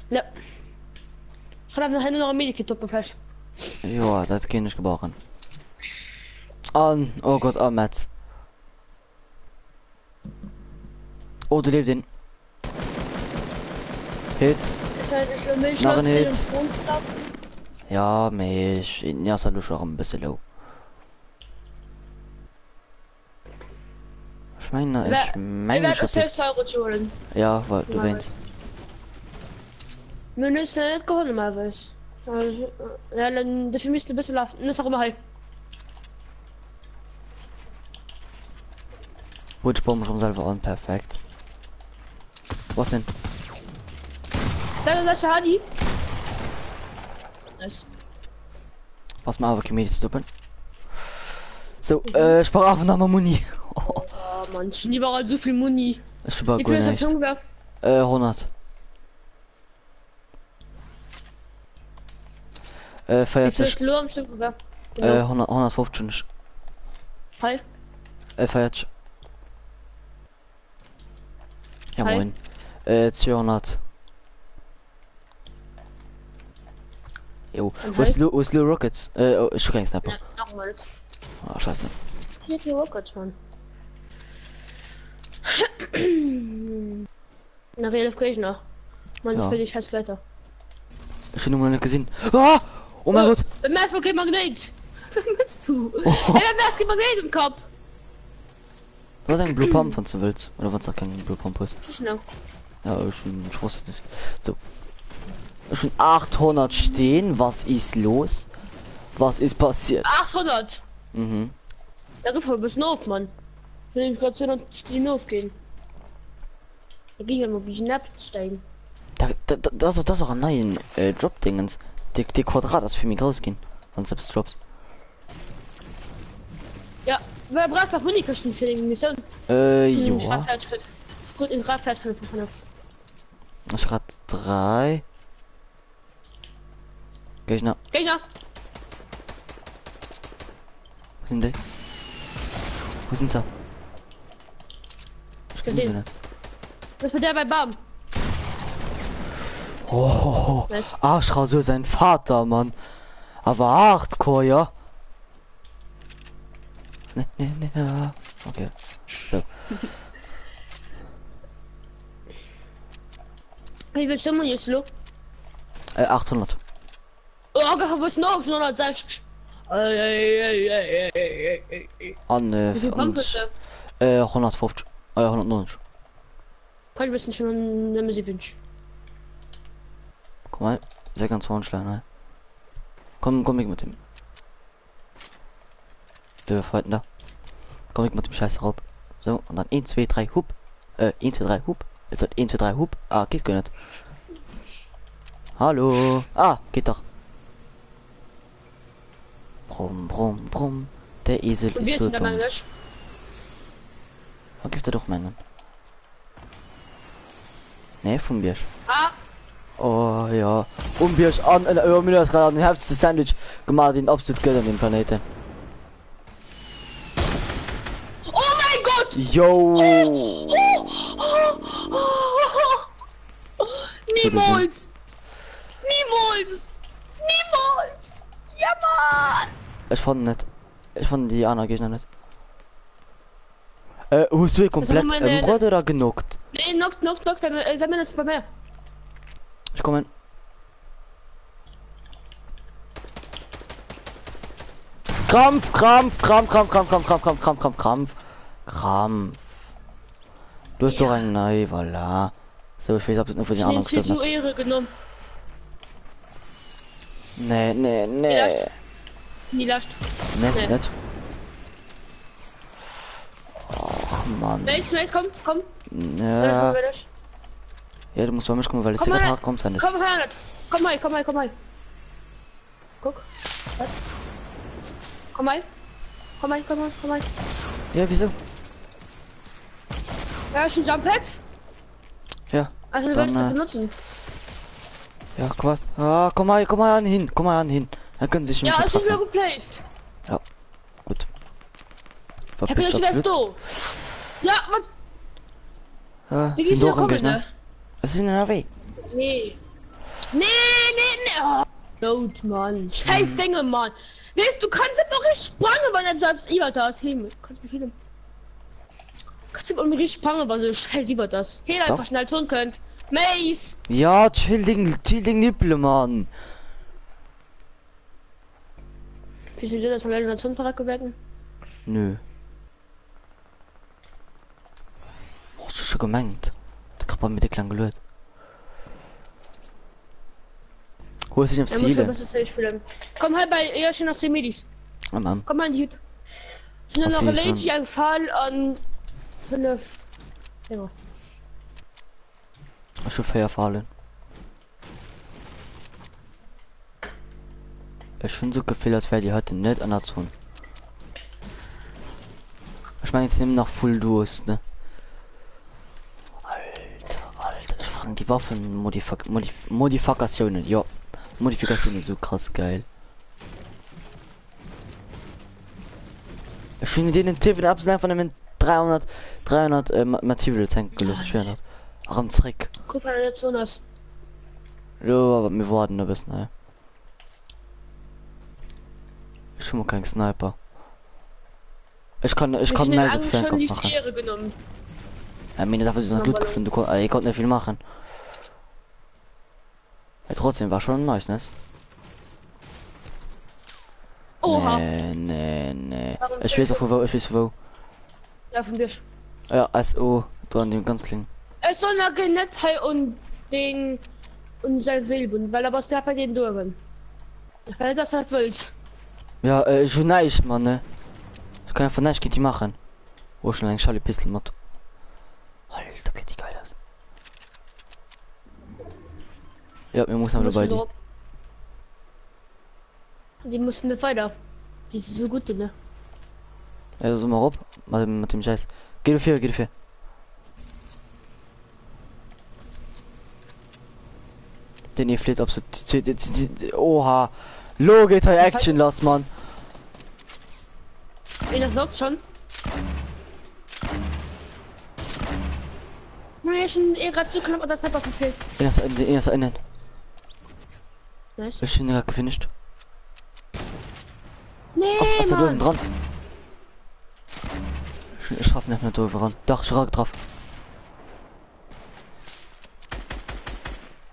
Ja. Ich kann einfach noch ein Medikit op Flash. Ja, dat ginn ech gebrauchen. An, oh Gott, ah, Metz. Oh, du lebt den. Hit. Ist halt nicht schlimm, ich Nach lauf en den Hit. ins Wohnzimmer. Ja, mee ich, ja, ass halt schon ein bisschen low. Ich meine, ich Wer- meine, Ich ich hab werde das. 6 Euro zu holen. Ja, weil du weinst. Mir ist nicht geholt, mal was. Also, ja, dann dafür müsste ein bisschen laufen. Das ist auch immer halt. Gut, ich baue mich um selber an, perfekt. Was denn? Dann ist das Hadi. Nice. Was mal aber Medis doppeln. So, äh, ich brauche einfach nochmal Muni. Oh Mann, schon überall so viel Muni. Ich war Wie gut viel ist nicht. das ungefähr? Äh, 100. Äh, Wie viel 40. ist Lo am Stück ungefähr? Äh, Genau. 100, 150. Hi. Äh, 40. Ja, Hi. moin. Äh, 200. Jo, Und wo ist hi? Lo, wo ist Lo Rockets? Äh, oh, ich kein Sniper. Ja, nochmal. Ah, scheiße. Hier die Rockets, Mann. Nach 11 Gegner. Mann, Ja. ich will die scheiß Leiter. Ich hab nur noch nicht gesehen. Ah! Oh mein Gott! Beim ersten Mal kein Magnet! Was bist du? Ey, beim ersten Magnet im Kopf! Du hast einen Blue Pump, wenn du willst. Oder wenn es auch kein Blue Pump ist. Zu schnell. Ja, schon, ich wusste nicht. So. Schon 800 stehen. Was ist los? Was ist passiert? 800! Mhm. Da gibt es ein bisschen auf, Mann. Ich will nämlich gerade so noch stehen aufgehen. Da ging ja mal ein bisschen absteigen. Da, da, da, das ist das ist auch ein neuen äh, Drop-Dingens. Die, die Quadrat ist für mich rausgehen. Von selbst Drops. Ja, wer braucht auch Munikosten für die Mission? Äh, Ich bin joa. fertig. Ich gut in Grad fertig von Ich grad drei. Gegner. Gegner! Wo sind die? Wo sind sie? Ich kenn sie Gesehen. nicht. Was mit der bei Baum? Oh, oh, oh. Nice. Arschrau so sein Vater, Mann. Aber hardcore, ja. Nee, nee, nee, ah. Okay. So. Wéi vill Summen hues du lo? Äh, 800. Oh, ich hab noch 160. An, äh, Wie viel und, Pump hast du? äh, 150. Äh, 190. Kann ich wissen schon nimmer 70. Komm mal. 26 ne? Komm, komm ich mit dem. Der fighten da. Komm ich mit dem Scheiß raub. So, und dann 1, 2, 3, hup. Äh, 1, 2, 3, hup. Ist das 1, 2, 3, hup? Ah, geht gar nicht. Hallo. Ah, geht doch. Brumm, brumm, brumm. Der Esel Und ist wir so sind dann dumm. eigentlich. Oh, gibt er doch meinen. Nee, vum Bierg. Ah, Oh ja. Um Bierg an äh, oh, mir ass grad an den heftegste Sandwich gemacht, den absolut gëtt an dem Planeten. oh mein Gott! Yo! Oh, oh, oh, oh. Niemals! Niemals! Niemals! Ja, Mann! Ech fannen net. Ech fannen déi aner Géigner net. Äh, hues du e komplett meine- ëmbruet oder genockt? Nee, knock, knock, knock, sei, äh, sei mir das bei mir. Ech kommen. Krampf, Krampf, Krampf, Krampf, Krampf, Krampf, Krampf, Krampf, Krampf, Krampf, Krampf. Krampf. Du hast doch eng nei, voilà. So, ich wees absolut net, wou Ich den nehme anderen sie gestorben zu ass. Ehre genommen. Nee, nee, nee. Vielleicht. Nie lascht. Nee, Nee. net. Och, Mann. Mace, Mace, komm, komm. Ja, Ja. ja, du musst bei mich kommen, weil es Komm hier her. hart kommt, nicht. Komm her, nicht. Komm mal, komm mal, komm mal. Guck. Was? Komm mal. Komm mal, komm mal, komm mal. Ja, wieso? Ja, ist ein Jump Pad. Ja, Also, Dann, werde ich das äh, benutzen. ja, komm mal. Ah, komm mal, komm mal an hin, komm mal an hin. Dann können sie sich Ja, nicht es ist treffen. wieder geplaced. Ja, gut. Herr Verpisst Kirsch, wärst absolut. du? Ja, was? Ah, Die sind sind doch ein kommen, Gegner. ne? Es ist in NRW. Nee. Nee, nee, nee. Oh, Not, Mann. Scheiß Dinge, Mann. Weißt du, kannst doch nicht sprangen, wenn du selbst über das hin. Kannst mich hin. Kannst du nicht sprangen, weil so scheiß über das. Hier Doch. einfach schnell tun könnt. Mace. Ja, chill den, chill den Nippel, Mann. Wieso ist das von der Nation verreckt werden? Nö. Oh, das ist schon gemengt. Der Körper mit der Klang gelöst. Wo ist denn Er muss Ziele? besser safe spielen. Komm halt bei ja schon noch 10 Midis. Oh Mann. Komm mal in die Hütte. Sind Was noch sehe ich Lady ein Fall an 5. Ja. Ich will Feuer fallen. Ich schon so Gefühl, als wäre die heute nicht an der Zone. Ich meine, jetzt nehmen noch Full Durst, ne? Alter, Alter, ich fand die Waffen Modifik Modif Modifikationen, ja. Modifikationen so krass geil. Ich finde den Tipp in absolut einfach mit 300 300 äh, Materials gelöst, 400. Auch am Trick. Guck mal, der Zone ist. Ja, aber wir warten ein bisschen, ne? Ich schon mal kein Sniper. Ich kann, ich kann Ich nicht eigentlich schon Fernkampf die machen. Ehre genommen. Ja, meine Sache ist noch Blut Normalo. gefunden, du kon äh, ich konnte nicht viel machen. Ja, trotzdem war schon nice, ne? Oha. Nee, nee, nee. Warum Ich weiß auch wo, ich weiß wo. Ja, von Birsch. Ja, SO, da an dem ganz kleinen. Es soll noch Netzteil und den und sein Silben, weil er was der bei den Dürren. Weil das halt willst. Ja, äh, schon nice, Mann, ne? Ich kann einfach nicht die machen. Oh, schon ein Schale Pistol mod. Alter, geht die geil aus. Ja, wir müssen aber bei die. Die müssen nicht weiter. Die ist so gut, ne? Ja, so mal rob. Mit dem, mit dem Scheiß. Geh dafür, geh dafür. Den ihr fliegt absolut. Oha. Lo geht halt Action los, Mann. Wen das lockt schon. Nee, schon eh gerade zu knapp, das hat auch gefehlt. In das in das innen. Nice. Ich bin gerade gefinisht. Nee, Was, was da Mann. dran? Ech schaffen einfach net do ran. Dach, ech getraff.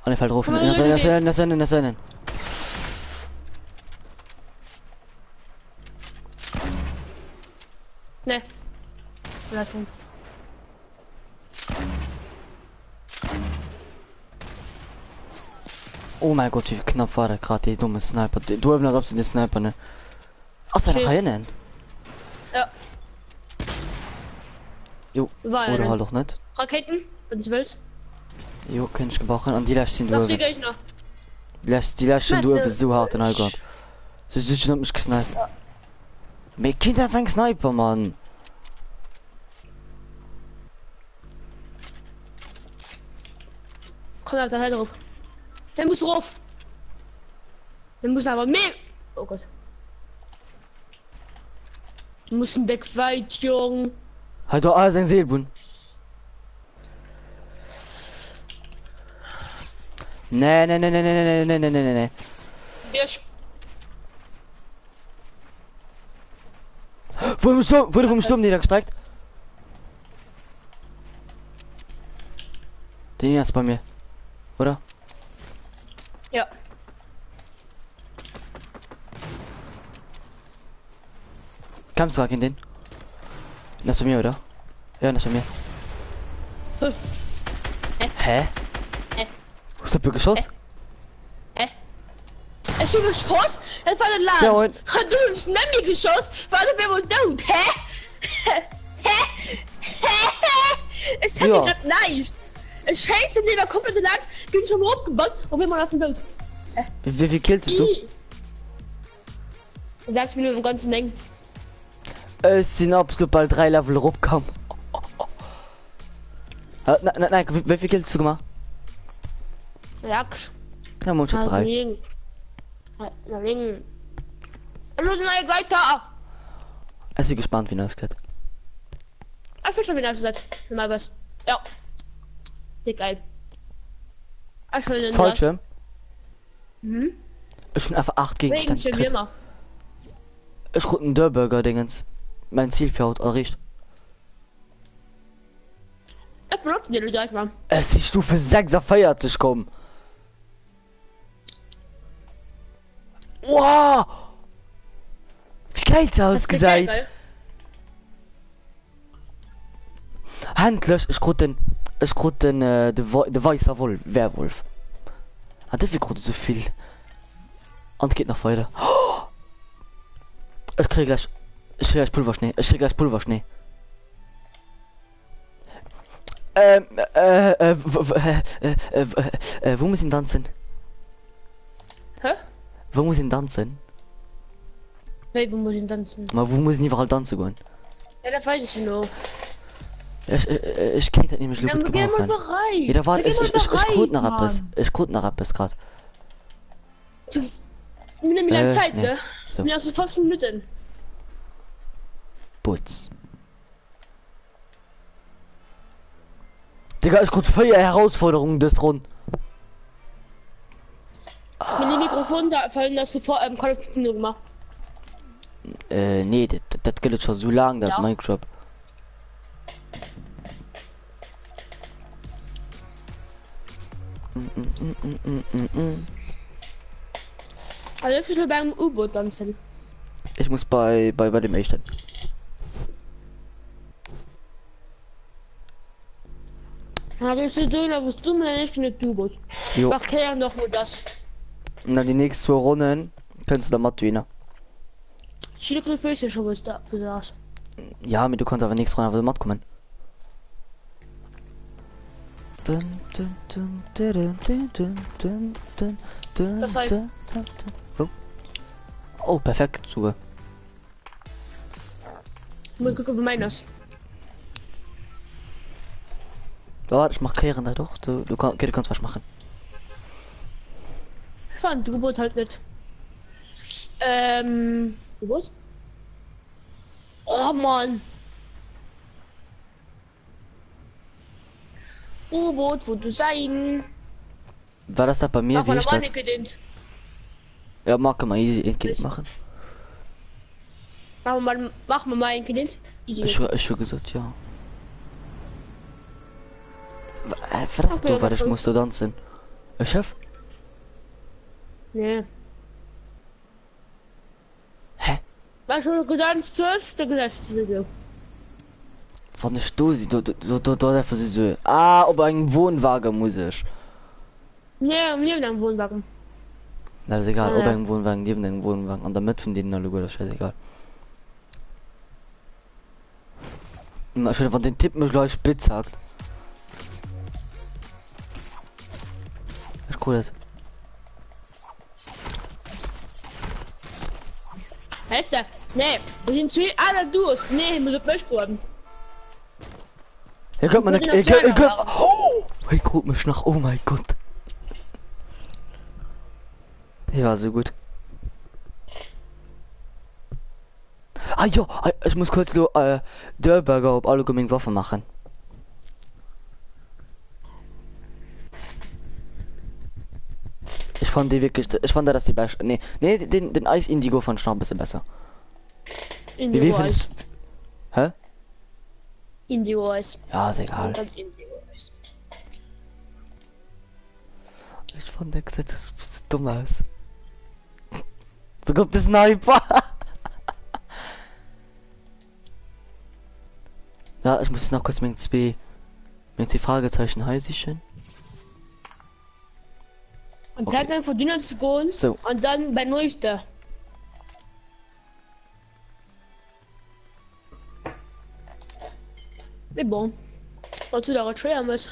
An e fällt rof. Sennen, sennen. Ne. Lass mal. Oh mein Gott, wie knapp war der gerade, die dumme Sniper. Du hast absolut den Sniper, ne? Ach, da Tschüss. rein. Ja. Jo, War oder einen. halt auch nicht. Raketen, wenn du willst. Jo, kann ich gebrauchen. An die letzten sind Doch, du. die Gegner. Die letzten, die letzten du Warte. bist so hart in Allgott. Sie sind schon mich gesniped. Mir kind einfach ein Sniper, Mann. Komm auf der Seite drauf. Der muss rauf. Der muss aber mehr. Oh Gott. Wir müssen weg weit, Jung. Halt doch alles ein Seelbund. Nee, nee, nee, nee, nee, nee, nee, nee, nee, nee, nee. Wir Wurde vom Sturm, wurde vom Sturm niedergestreckt. Den ist bei mir. Oder? Ja. Kamst du in den? Das ist bei mir, oder? Ja, das ist bei mir. Hä? Hä? Hä? Was hat geschossen? Hä? Es ist geschossen? Es war der Ja, Land. und- Hat du uns Nami geschossen? War der mir wohl tot? Hä? Hä? Hä? Es hat Ja. ja. grad nice. Es scheiße, nee, da komplett Land, bin schon hochgebaut und wir machen das tot. Wie, wie viel killst du? Sag's mir nur im ganzen Ding. Es sind absolut bald drei Level rumkommen. Äh, nein, nein, nein, wie, wie viel killst du gemacht? Sag's. Ja, man schon drei. Los, nein, weiter! Es ist gespannt, wie das geht. Ich will schon wieder seid. Mal was. Ja. Dick geil. Ich will den Fallschirm? Mhm. Ich schon einfach acht Wegen Gegenstände. schon gekriegt. immer. Ich krieg einen Dörrburger Dingens. Mein Ziel für heute erreicht. Ich benutze den gleich mal. Es ist die Stufe 46 kommen. Wow! Wie geil das ausgesehen. Endlich, ich krut den, ich krut den, äh, de, de weißer Wolf, Werwolf. Ah, dafür krut so viel. Und geht noch weiter. Oh! Ich krieg gleich, ich krieg gleich Pulverschnee, ich krieg gleich Pulverschnee. Ähm, äh, äh, w- w- äh, äh, äh, äh, wo muss ich tanzen? Hä? Wo muss ich tanzen? Hey, wo muss ich tanzen? Ma wo muss ich überall tanzen gehen? Ja, das weiß ich noch. Ich, ich, ich kann das nämlich Ja, gut wir gehen mal gebrauchen. bereit. Ja, da war Wir ich, gehen ich, mal ich, ich krut nach bereit, etwas. Mann. Ich krut nach etwas grad. Du, wir nehmen wieder Äh, Zeit, nee. ne? So. Wir haben fast Minuten. Putz. Digga, ich krut vier Herausforderungen des Rund. Mit dem Mikrofon da fallen das sofort ähm, Call of Duty gemacht. Äh, nee, das, das gilt schon so lang, das Ja. Minecraft. Mm, mm, mm, mm, mm, mm. Also ich will beim U-Boot tanzen. Ich muss bei, bei, bei dem echten. Ja, das ist du, da musst du mir nicht mit U-Boot. Jo. Mach keiner doch nur das. Und dann die nächsten zwei Runden kannst du da mal tun. Chile Füße schon was da für das. Ja, aber du kannst aber nächste Runde einfach mitkommen. Dun, dun, dun, dun, dun, dun, dun, dun, dun, Das heißt- dun, dun, dun. Oh. Oh, perfekt sogar. Mal gucken, wo meines. Ja, ich mach kehren da doch. Du, du, kann, okay, du kannst was machen. Ich fand U-Boot halt nicht. Ähm, U-Boot? Oh Mann. U-Boot, wo du sein? War das da bei mir? Mach Wie mal ist eine das? gedient. Ja, mag mal easy ich Ich- machen. Machen wir mal, machen wir mal einen Kredit. Easy. Ech, ech hu gesot ja. Äh, wat ass dat do, wat ech muss do danzen? E Schëff? Nee. Hä? Well schon gedanzt hues, da gesäis du se do. Wann ech do si, do, do, do, do, do einfach si so. Ah, op engem Wohnwagen muss ech. Nee, niewent engem Wohnwagen. Dat ass egal, Ah, op ja. engem Wohnwagen, niewent engem Wohnwagen, an der Mëtt vun deenen alleguer, dat ass scheißegal. Ma ech wann den Typ mech gleich spitz hackt. Ech krut et. Weißt du? Nee, wir sind zwei alle Duos. Nee, ich muss auf mich goen. Hie gëtt mer net, hie gëtt, hie gëtt, oh! Hie krut mech nach, oh mein Gott. Hie war sou gutt. Ah jo, ah, ech muss kurz lo äh, Dörrburger op alle meng Waffe machen. Ich fand die wirklich, ich fand das die beste. Nee, nee, den, den Eis Indigo fand ich noch ein bisschen besser. Wie, wie Indigo findest Eis. Hä? Indigo Eis. Ja, ist egal. Indigo Eis. Ich fand der sieht das bisschen dumm aus. So kommt der Sniper. Ja, ich muss jetzt noch kurz mit zwei, mit zwei Fragezeichen heisichen. Und Okay. okay. einfach dünner zu gehen So. und dann bei Neuster. Mais bon. Wann du da Trailer muss.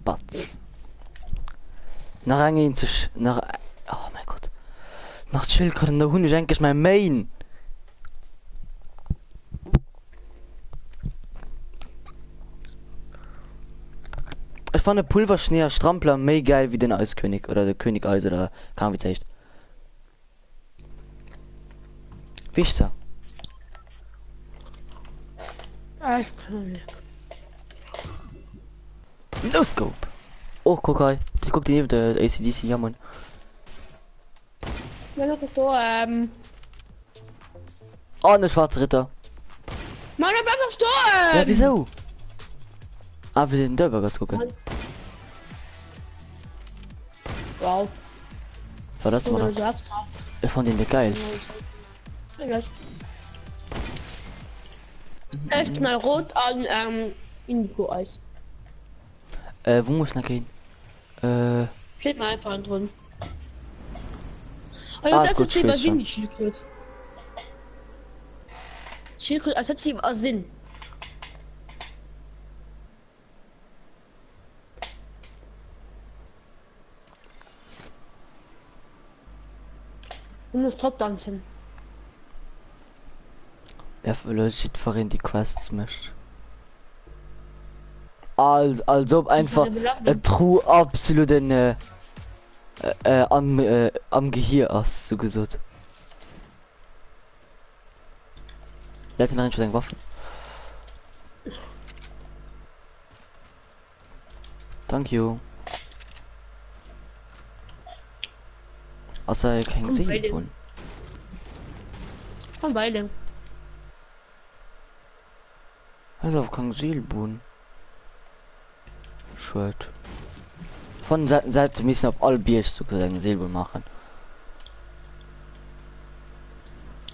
Batz. Nach eng eenzeg, nach, oh mein Gott. Nach d'Schildkröten, da hunn ech endlech mäi Main. Ech fanne Pulverschnee a Strampler méi geil wéi den Eiskönig oder de König Eis oder keine Ahnung wéi se heescht. Wichser. No Scope. Oh, guck hei. Guck déi nieft der ACDC, ja moin. Ähm. Oh, ne schwarze Ritter. Mann, bleib doch stoen! Ja, wieso? Ah, wir sind Dörfer ganz gucken. Wow. War das mal? Ich fand den geil. Echt knallrot an ähm, Indigo Eis. Äh, wo muss ich nach gehen? Äh. Fliegt mal einfach drin. Oh, ja, Ah, das gut, ist ich über weiß Sinn, schon. die Schildkröte. Schildkröte ersetzt sie über Sinn. Du musst top tanzen. Ja, well jiddwereen déi Quests mécht. Als, als ob einfach e True absolut en äh, äh, am, äh, am Gehir ass, so gesot. Lädt en nach eng Waffen? Thank you. Ass hei keng Seelbunn? Komm beide. Hei ass awer keng Seelbunn. Schued. Von Seiten Seite missen op all Bierg so eng Seelbunn machen.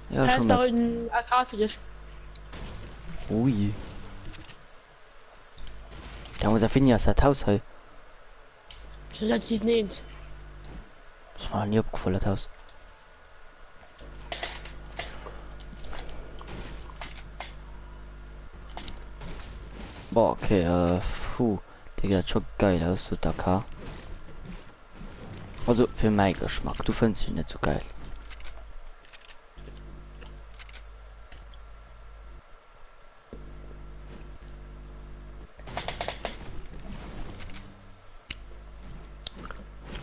Ja, schon da ein AK für dich. Ui. Da muss er ass dat Haus hei. Schon seit Season 1. Das war nie opgefallen, dat Haus. Boah, okay, äh, puh. Der sieht schon geil aus, so der K. Also, für meinen Geschmack. Du findest ihn nicht so geil.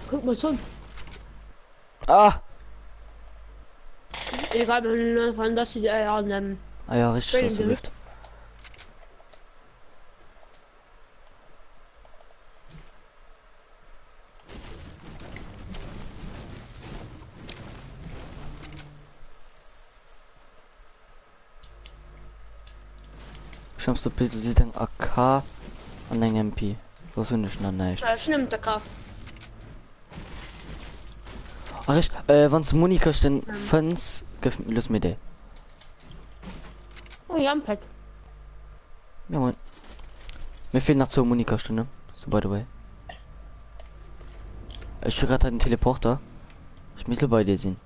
Guck mal schon. Ah! Egal, von das sie äh, an ähm, Ah ja, richtig, aus der Luft. Schnappst du Pistol, siehst eng AK an eng MP. Soss hunn ech nach näischt. Ech hunn nëmmen d'AK. Ach ech, äh, wann du Munikëschten fënns, gëff, looss mir déi. Oh, Jump-Pack. Ja moin. Mir fehlen nach zwou Munikëschten, ne? So by the way. Ech hu grad hei den Teleporter. Ech misst lo bei dir sinn.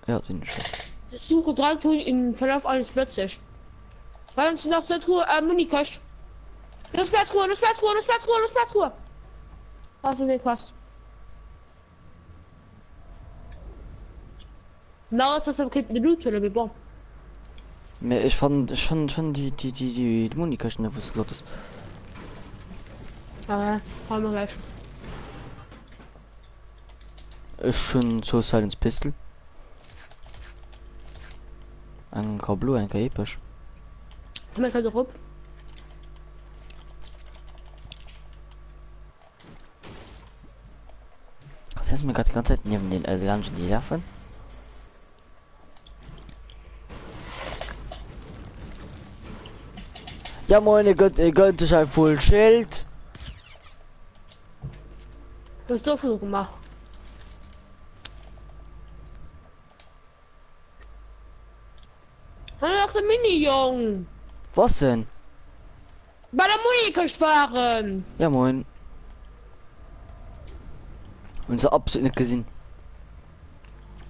Ja, sinn ech schon. Suche drei Truhen im Verlauf eines plötzlich. Weil uns noch zur Truhe, äh, Munikëscht. Los, mehr Truhe, los, mehr Truhe, los, mehr Truhe, los, mehr Truhe. Was ist denn krass? Na, das ist okay, mit Loot, mais bon. Mee ech fannen, ech fannen, ech fannen déi, déi, déi, déi, déi Munikëschten, wou s du gesot hues. Ah, haben wir gleich. Ech hunn zwou Silence Pistol. Eng grau-blo, eng epesch. Komm, ich kann op. Gott, jetzt mir grad die ganze Zeit neben den äh, Lungeon die laufen. Ja moin, ihr gönnt, ihr gönnt sich ein Full Schild. Was hast du früher gemacht? Hallo, nach der Mini-Jong. Was denn? Bei der Munikëscht waren. Ja moin. Hun se absolut net gesinn.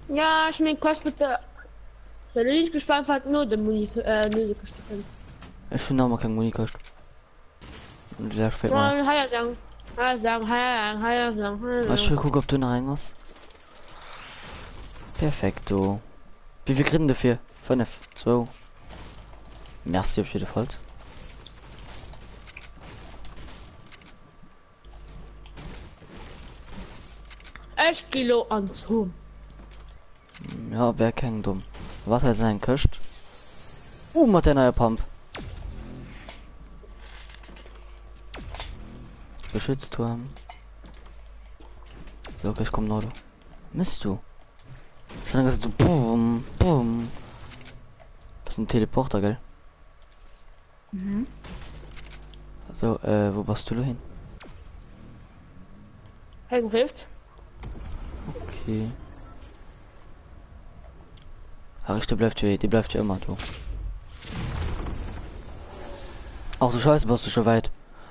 Ja, ich mein Quest mit der. So, bin ich gespannt, was nur der Muni, äh, nur der Kiste kommt. Ech hun nach emmer keng Munikëscht. Und der fehlt mir. Ja, hei sagen. Hei sagen, hei sagen, hei sagen, hei Ech sagen. kuck ob do nach eng ass. Perfekto. Wéi vill kritt en dofir? 5, 2. Merci op jidde Fall. Ech gi lo an d'Zon. Ja, wär keng dumm. Wat hei ass eng Këscht. Uh, mat der neier Pump. Beschützturm. So, okay, ich komm noch. Mist du. Schon gesagt, du boom, boom. Das ist ein Teleporter, gell? Mhm. So, äh, wo bist du hin? Hey, hilft. Okay. Ach, die bleibt ja, die bleibt ja immer, du. Ach du Scheiße, bist du schon weit.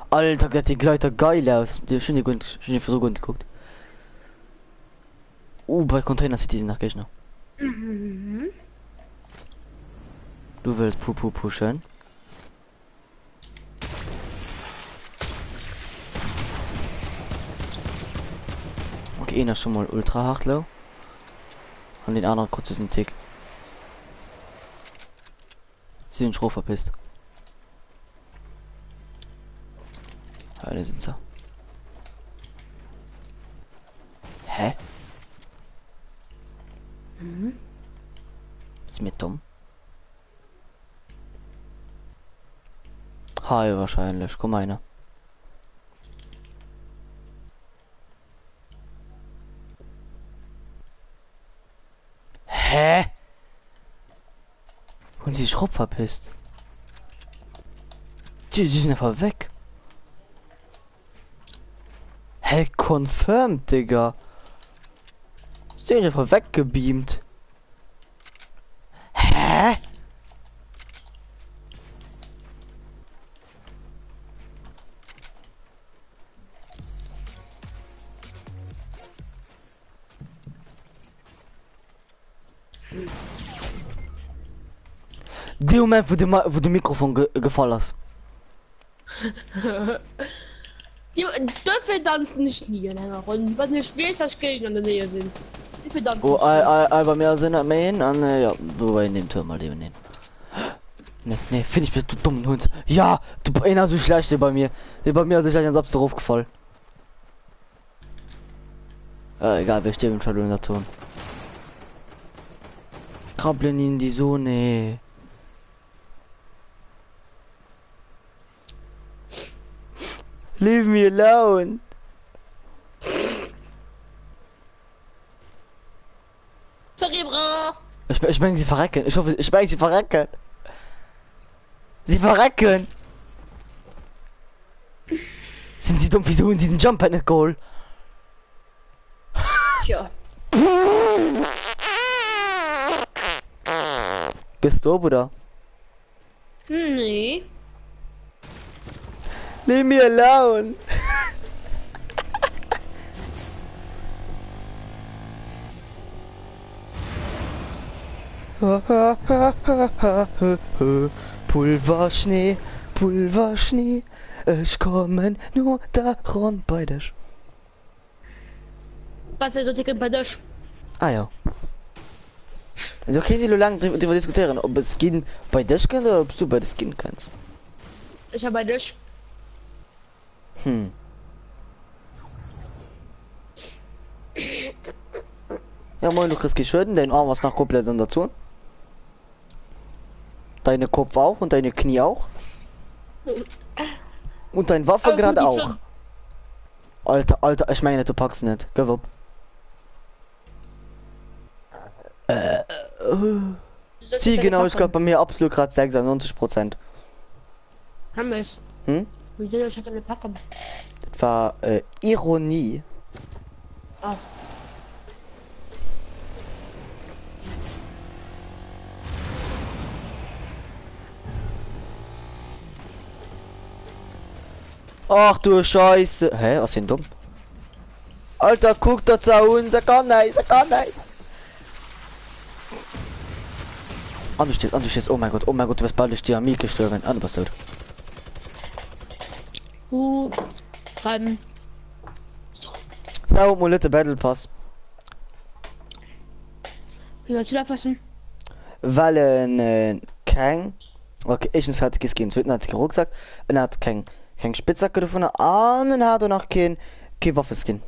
Alter, geht die Gleiter geil aus. Die schön die gut, schön die so gut geguckt. Uh, bei Container City sind nach Gegner. Mhm. Du willst Pupu pushen. Okay, einer schon mal ultra hart low. Und den anderen kurz ist ein Tick. Sie sind schon verpisst. Alle sind so. Hä? Mhm. Ist mir dumm? Hi wahrscheinlich. Komm einer. Hä? Hun sie sich rop verpisst? Die, die sind einfach weg. Hä, confirmed, Digga. Sind einfach weggebeamt. Hä? Dee Moment wou de wou de Mikrofon ge gefall ass. Dofir danzen ech ni an enger Ronn, wann ech weess dass Géigner an der Nähe sinn. Dofir danzen Oh ech ei ni. ei ei bei mir ass een net méi een an äh, ja wobei in dem Turm halt eben een. Nee nee finde ich bist du dummen Hund. Ja du een ass sou schlecht dee bei mir dee bei mir ass sou schlecht ass absolut erofgefall. Äh, egal, wir stehen schon in der Zone. Krabbeln in die Zone. Leave me alone. Sorry, bro. Ech, ech meng si verrecken. Ech hoffe, ech meng si verrecken. Si verrecken! Sinn si domm? Wieso hunn si den Jump Pad net geholl? Tja. Gëss du op oder? Nee. Leave me alone! Pulverschnee, Pulverschnee, ech kommen no der Ronn bei dech. Was also Ticket bei dech? Ah jo. Also kéint ee lo laang driwwer diskutéieren, ob e Skin bei dech kënnt oder ob s du bei de Skin kënns. Ech war bei dech. Hm. Ja moin, du kriegst Schueden, dein Arm ass nach komplett an der Zone. Deine Kopf auch und deine Knie auch. Und dein Waffe Aber gerade gut, die auch. Zone. Alter, Alter, ich meine, du packst nicht. Gib op. Äh, Zielgenauigkeit bei mir absolut grad 96 Prozent. Hammes. Hm? Wieso ich hatte eine Packung? Dat war äh, Ironie. Ah. Ach du Scheiße. Hä, ass hien domm? Alter, kuck dat se un, se kann näischt, se kann näischt. An du stirbst, an du stirbst, oh mein Gott, oh mein Gott, du wirst bald durch Dynamit gestorben. An du bist tot. Uh, treiben. Sau mol net de Battle Pass. Wie sollst du da fassen? Well en äh, keng okay, éischtens hat e kee Skin, zweeten hat e kee Rucksack, en hat keng keng Spitzhacke dovunner an en hat och nach keen kee Waffeskin.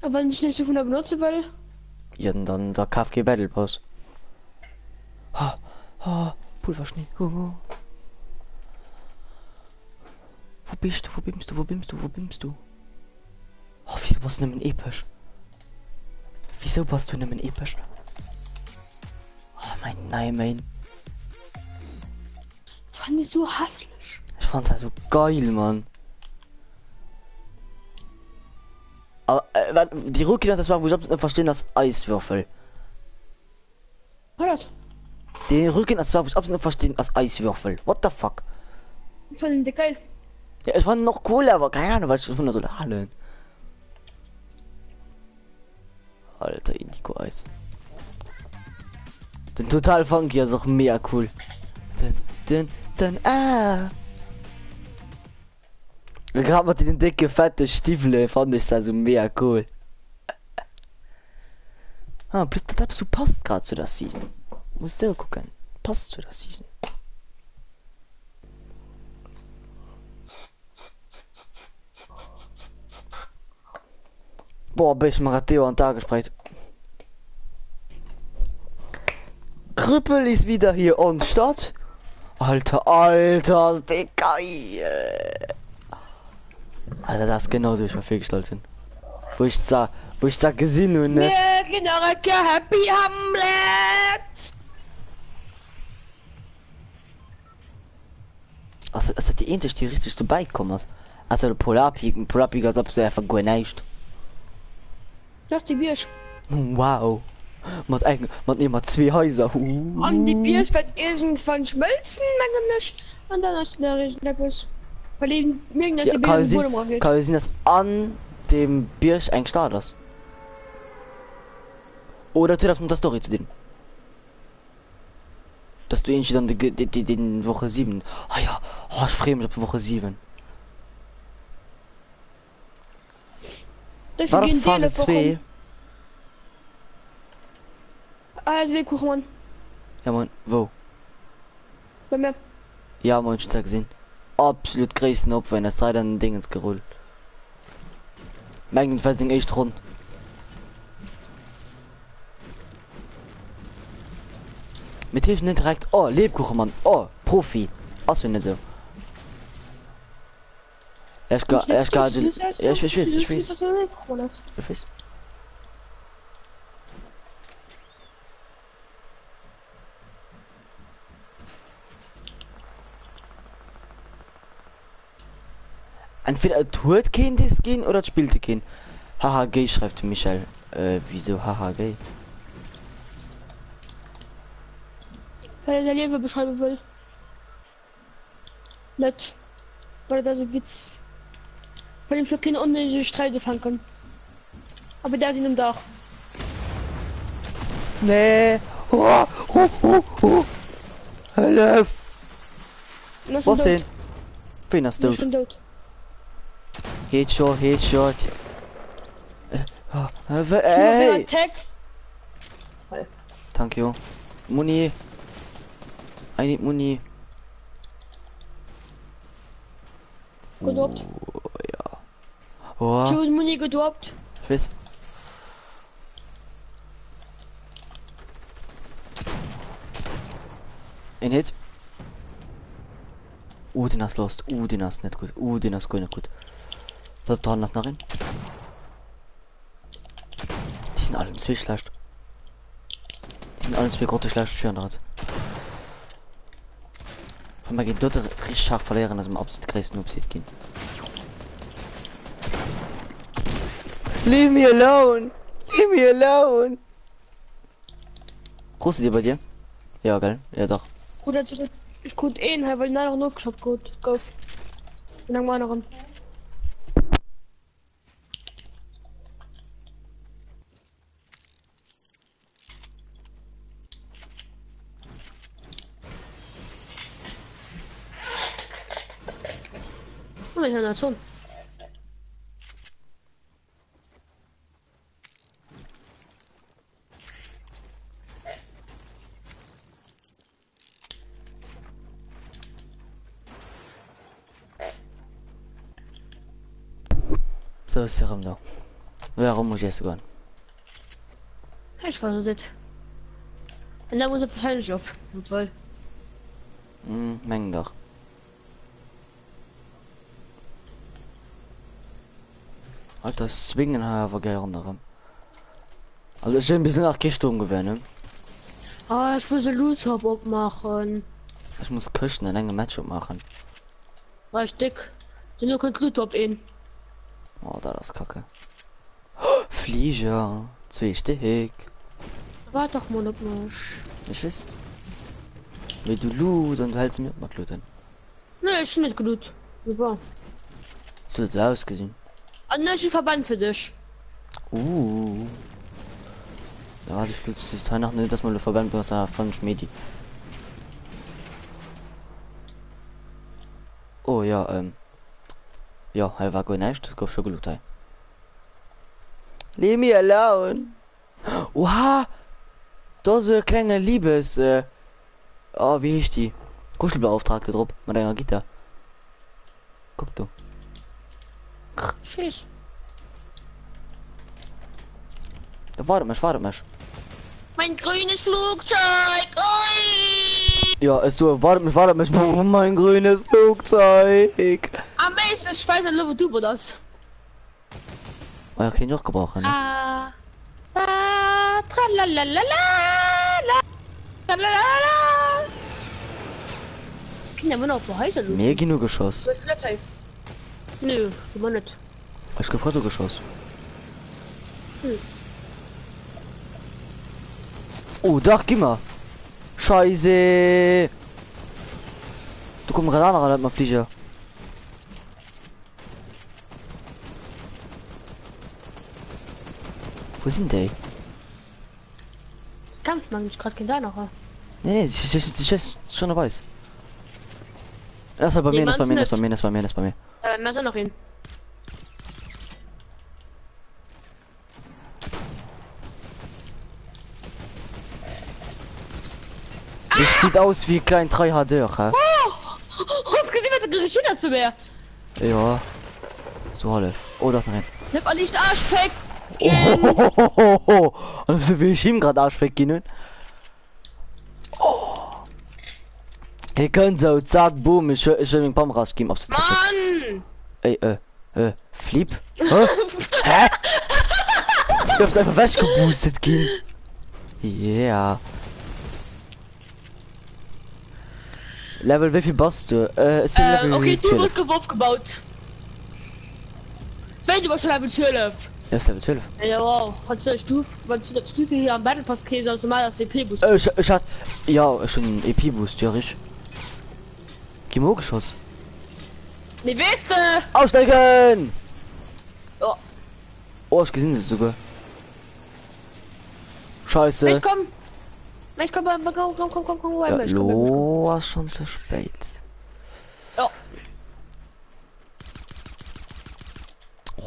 A wann ech näischt dovunner benotze wëll? Jo, dann da kaf kee Battle Pass. Ha ha Pulverschnee hu hu. Wou bisch du, wou bims du, wou bims du, wou bims du? Oh, wieso bass du nëmmen epesch? Wieso bass du nëmmen epesch? Oh mein nein mein. Fand ich so hässlich. Ich fand's halt so geil, Mann. Aber äh, die Rookie das war, wo ich absolut nicht verstehen, das Eiswürfel. Was das? Den Rücken das war, wo ich absolut nicht verstehen, als Eiswürfel. What the fuck? Ich fand den geil. Ja, ich fand ihn noch cool, aber keine Ahnung, weil ich von so Halle. Alter Indigo Eis. Den total funky ass och mega cool. Den, den, den, ah. Grad mat den dicke fette Stiwwele fand ech dat so mega cool. Ah, plus dat eppes so passt grad zu der Season. Muss selber kucken. Passt zu der Season. Boah, bin ich mal grad Deo an d'A gesprayt. Krüppel ist wieder hier on Start. Alter, Alter, ist der geil. Alter, das ist genau so, wie ich mir vorgestellt hun. Wo ich sa, wo ich sa gesinn hun, ne? Mir ginn nach e Happy Hamlet. Ass, ass dat déi eenzeg, déi richteg dobäi komm ass? Also de Polarpeak, den Polarpeak ass absolut einfach guer näischt. Dach déi Bierg. Wow. Mat eng, mat nee, mat zwee Haiser. An déi Bierg wäert iergendwann schmëlzen, mengen ech, an dann ass nach iergendeppes. Well déi mengen, dass Ja, déi ka Bierg jo an de sinn, Buedem erageet. ka jo sinn, dass an dem Bierg eng Stad ass. Oder et huet eppes mat der Story ze dinn. Dass du irgendwie dann de, de, de, den Woche 7. Ah ja, oh, ich freue mich auf Woche 7. Dafür War das gehen Phase Dele 2? Ah, also Lebkuchen, Mann. Ja moin, wou? Bei mir. Ja moin, schon gesehen. Absolut gréissten Opfer in der Zeit an den Dingens gerullt. Mengen war seng éischt Ronn. Mit hilft net direkt oh Lebkuchenmann oh Profi ass jo net sou. Ech ga ech ga ech ech weess ech weess ech weess. Entweder et huet keen dee Skin oder et spillt e keen. Haha gay schreift de Michel. Äh wisou haha gay? Well e säi Liewe beschreiwe wëll. Net well et ass e Witz. Well een fir keen onnéidege Sträit ufänken. Aber där sinn um Dach. Nee! Oh, oh, oh, oh. Hëllef! Was denn? Wen hast du? Schon dout. Headshot, Headshot. Äh, äh, ey. Tag. Thank you. Muni. I need Muni. Gedroppt. Oh, ja. Oh. Ich Muni gedroppt. Ich weiß. Ein Hit. Uh, den hast lost. Uh, den hast nicht gut. Uh, den hast gut, gut. Bleib dran, lass nach ihn. Die sind alle zwei schlecht. Die sind alle zwei grotte schlecht 400. Wenn wir gegen dort richtig scharf verlieren, also im absolut größten Noob gehen. Leave me alone! Leave me alone! Große Idee bei dir? Ja, geil. Ja, doch. Gut, also, ich konnte eh weil den anderen aufgeschafft gut. Gouf. Und dann anderen. Oh, ich habe schon. So ass se erëm do. Lo erëm muss ech iesse goen. Ech weess et net. An da muss e wahrscheinlech op, obwuel. Hm, mengen dach. Alter, swingen hei awer geil ronderëm. Also ech hunn bis elo nach kee Sturm gewehr, ne? Ah, ech muss e Loot Hub opmaachen. Ech muss Këschten an engem Match opmaachen. 3 Stéck. Duerno kënnt Loot Hub een. Oh, dat ass kacke. Flieger, zwee Stéck. Waart dach mol op mech. Ech weess. Mee du loot an du häls mir op mat looten. Nee, ech hun net geloot. Mee bon. Et huet esou ausgesinn. An ech hu Verbänn fir dech. Ooh. Da warte ich kurz, ist nach nicht, dass man Verbänn benutzt, ah, fand ich Medi. Oh ja, ähm. Ja, hei war guer näischt, gouf scho geloot hei. Leave me alone! Oha! Do ass e klenge Liebes... Äh, oh, wéi heescht déi? Kuschelbeauftragte drop, mat enger Gitter. Kuck do. Tschüss. Da wartet mech, wartet mech. Mein grünes Flugzeug! Ui! Ja, es so, wartet mich, wartet mich. Oh, mein grünes Flugzeug! Am meisten, ich weiß nicht, wo du das. Oh ja, kann ich auch gebrauchen, ne? Ah, ah, tralalala, la, tralalala. Kinder immer noch auf Häuser looten. Mir ginn ugeschoss. Nö, immer net. Ech gouf grad ugeschoss. Hm. Oh, dach, gi mer! Scheise! Do kommen grad anerer Leit mat Fliger. Wo sinn déi? Kämpft man nicht gerade kein anerer. Nee, nee, sie schießt, sie schießt schon auf Eis. Das ist bei mir, das bei mir, das bei mir, das bei mir, das bei mir. Äh, mehr noch hin. Das sieht aus wie klein Tryhardeur, hä? Oh! Hast gesehen, was du geschehen hast für mir? Ja. So hallef. Oh, da ist noch ein. Ich hab nicht Arschfick. Oh, Und so wie ich ihm gerade Arschfick ginn hunn. Oh. Hie kënnt sou, zack, boom, ech ech wëll meng Pam rausginn, absolut. Mann! Ey, äh, äh, Flip? Hä? Hä? Du hast einfach weggeboostet ginn. Yeah. Level, wéi vill bass du? Äh, ech sinn Äh, Level okay, du 12. wird geworf gebaut. Wéi du bass scho Level 12? Ja, ech Level 12. Ja wow, wann du Stuf, wann du dat Stufe hier am Battle Pass kriss, ass normal dass du EP Boost Ech kriss. ech hat ja ech hunn EP Boost, jo rich. Gi mer ugeschoss. Nee weess de! Aussteigen! Oh. Oh ech gesinn se souguer. Scheisse. Ech komm. Ech komm, komm, komm, komm, komm, komm, komm, Ja, ech komm, ech komm. lo ass schon ze spéit. Ja.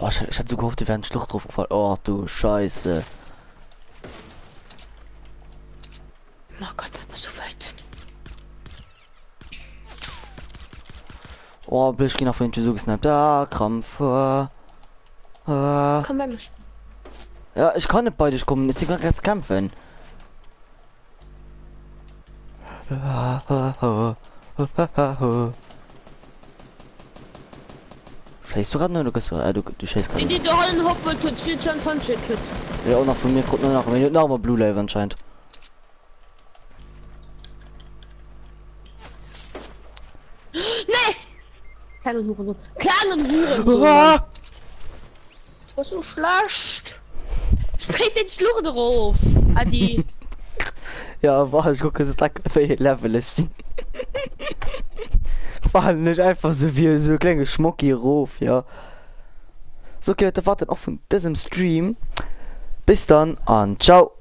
Oh, ich, ich hatte so gehofft, die wären Schlucht drauf gefallen. Oh, du Scheiße. Oh Gott, was bist du weit. Oh, ich gehen auf den so gesnappt. Ah, Krampf. Ah. Ah. Komm bei mich. Ja, ich kann nicht bei dich kommen. Ich kann jetzt kämpfen. Schéiss du grad oder gëss du äh, du, du schéiss grad Die, die da den Hoppel tut 22 kritt. Ja, auch nach von mir kommt nur nach nur nach mal Blue Live anscheinend. Nee! Kleinen Hurensohn. Kleinen Hurensohn. Ah! Du bist so schlecht. Spring den Schlucht drauf. Adi. Ja, war ich gucke es wéi Level ech sinn. Fallen ech einfach so wie so e klenge Schmocki erof, ja. So, okay, Leute, dat war dann och vun dësem Stream. Bis dann an ciao.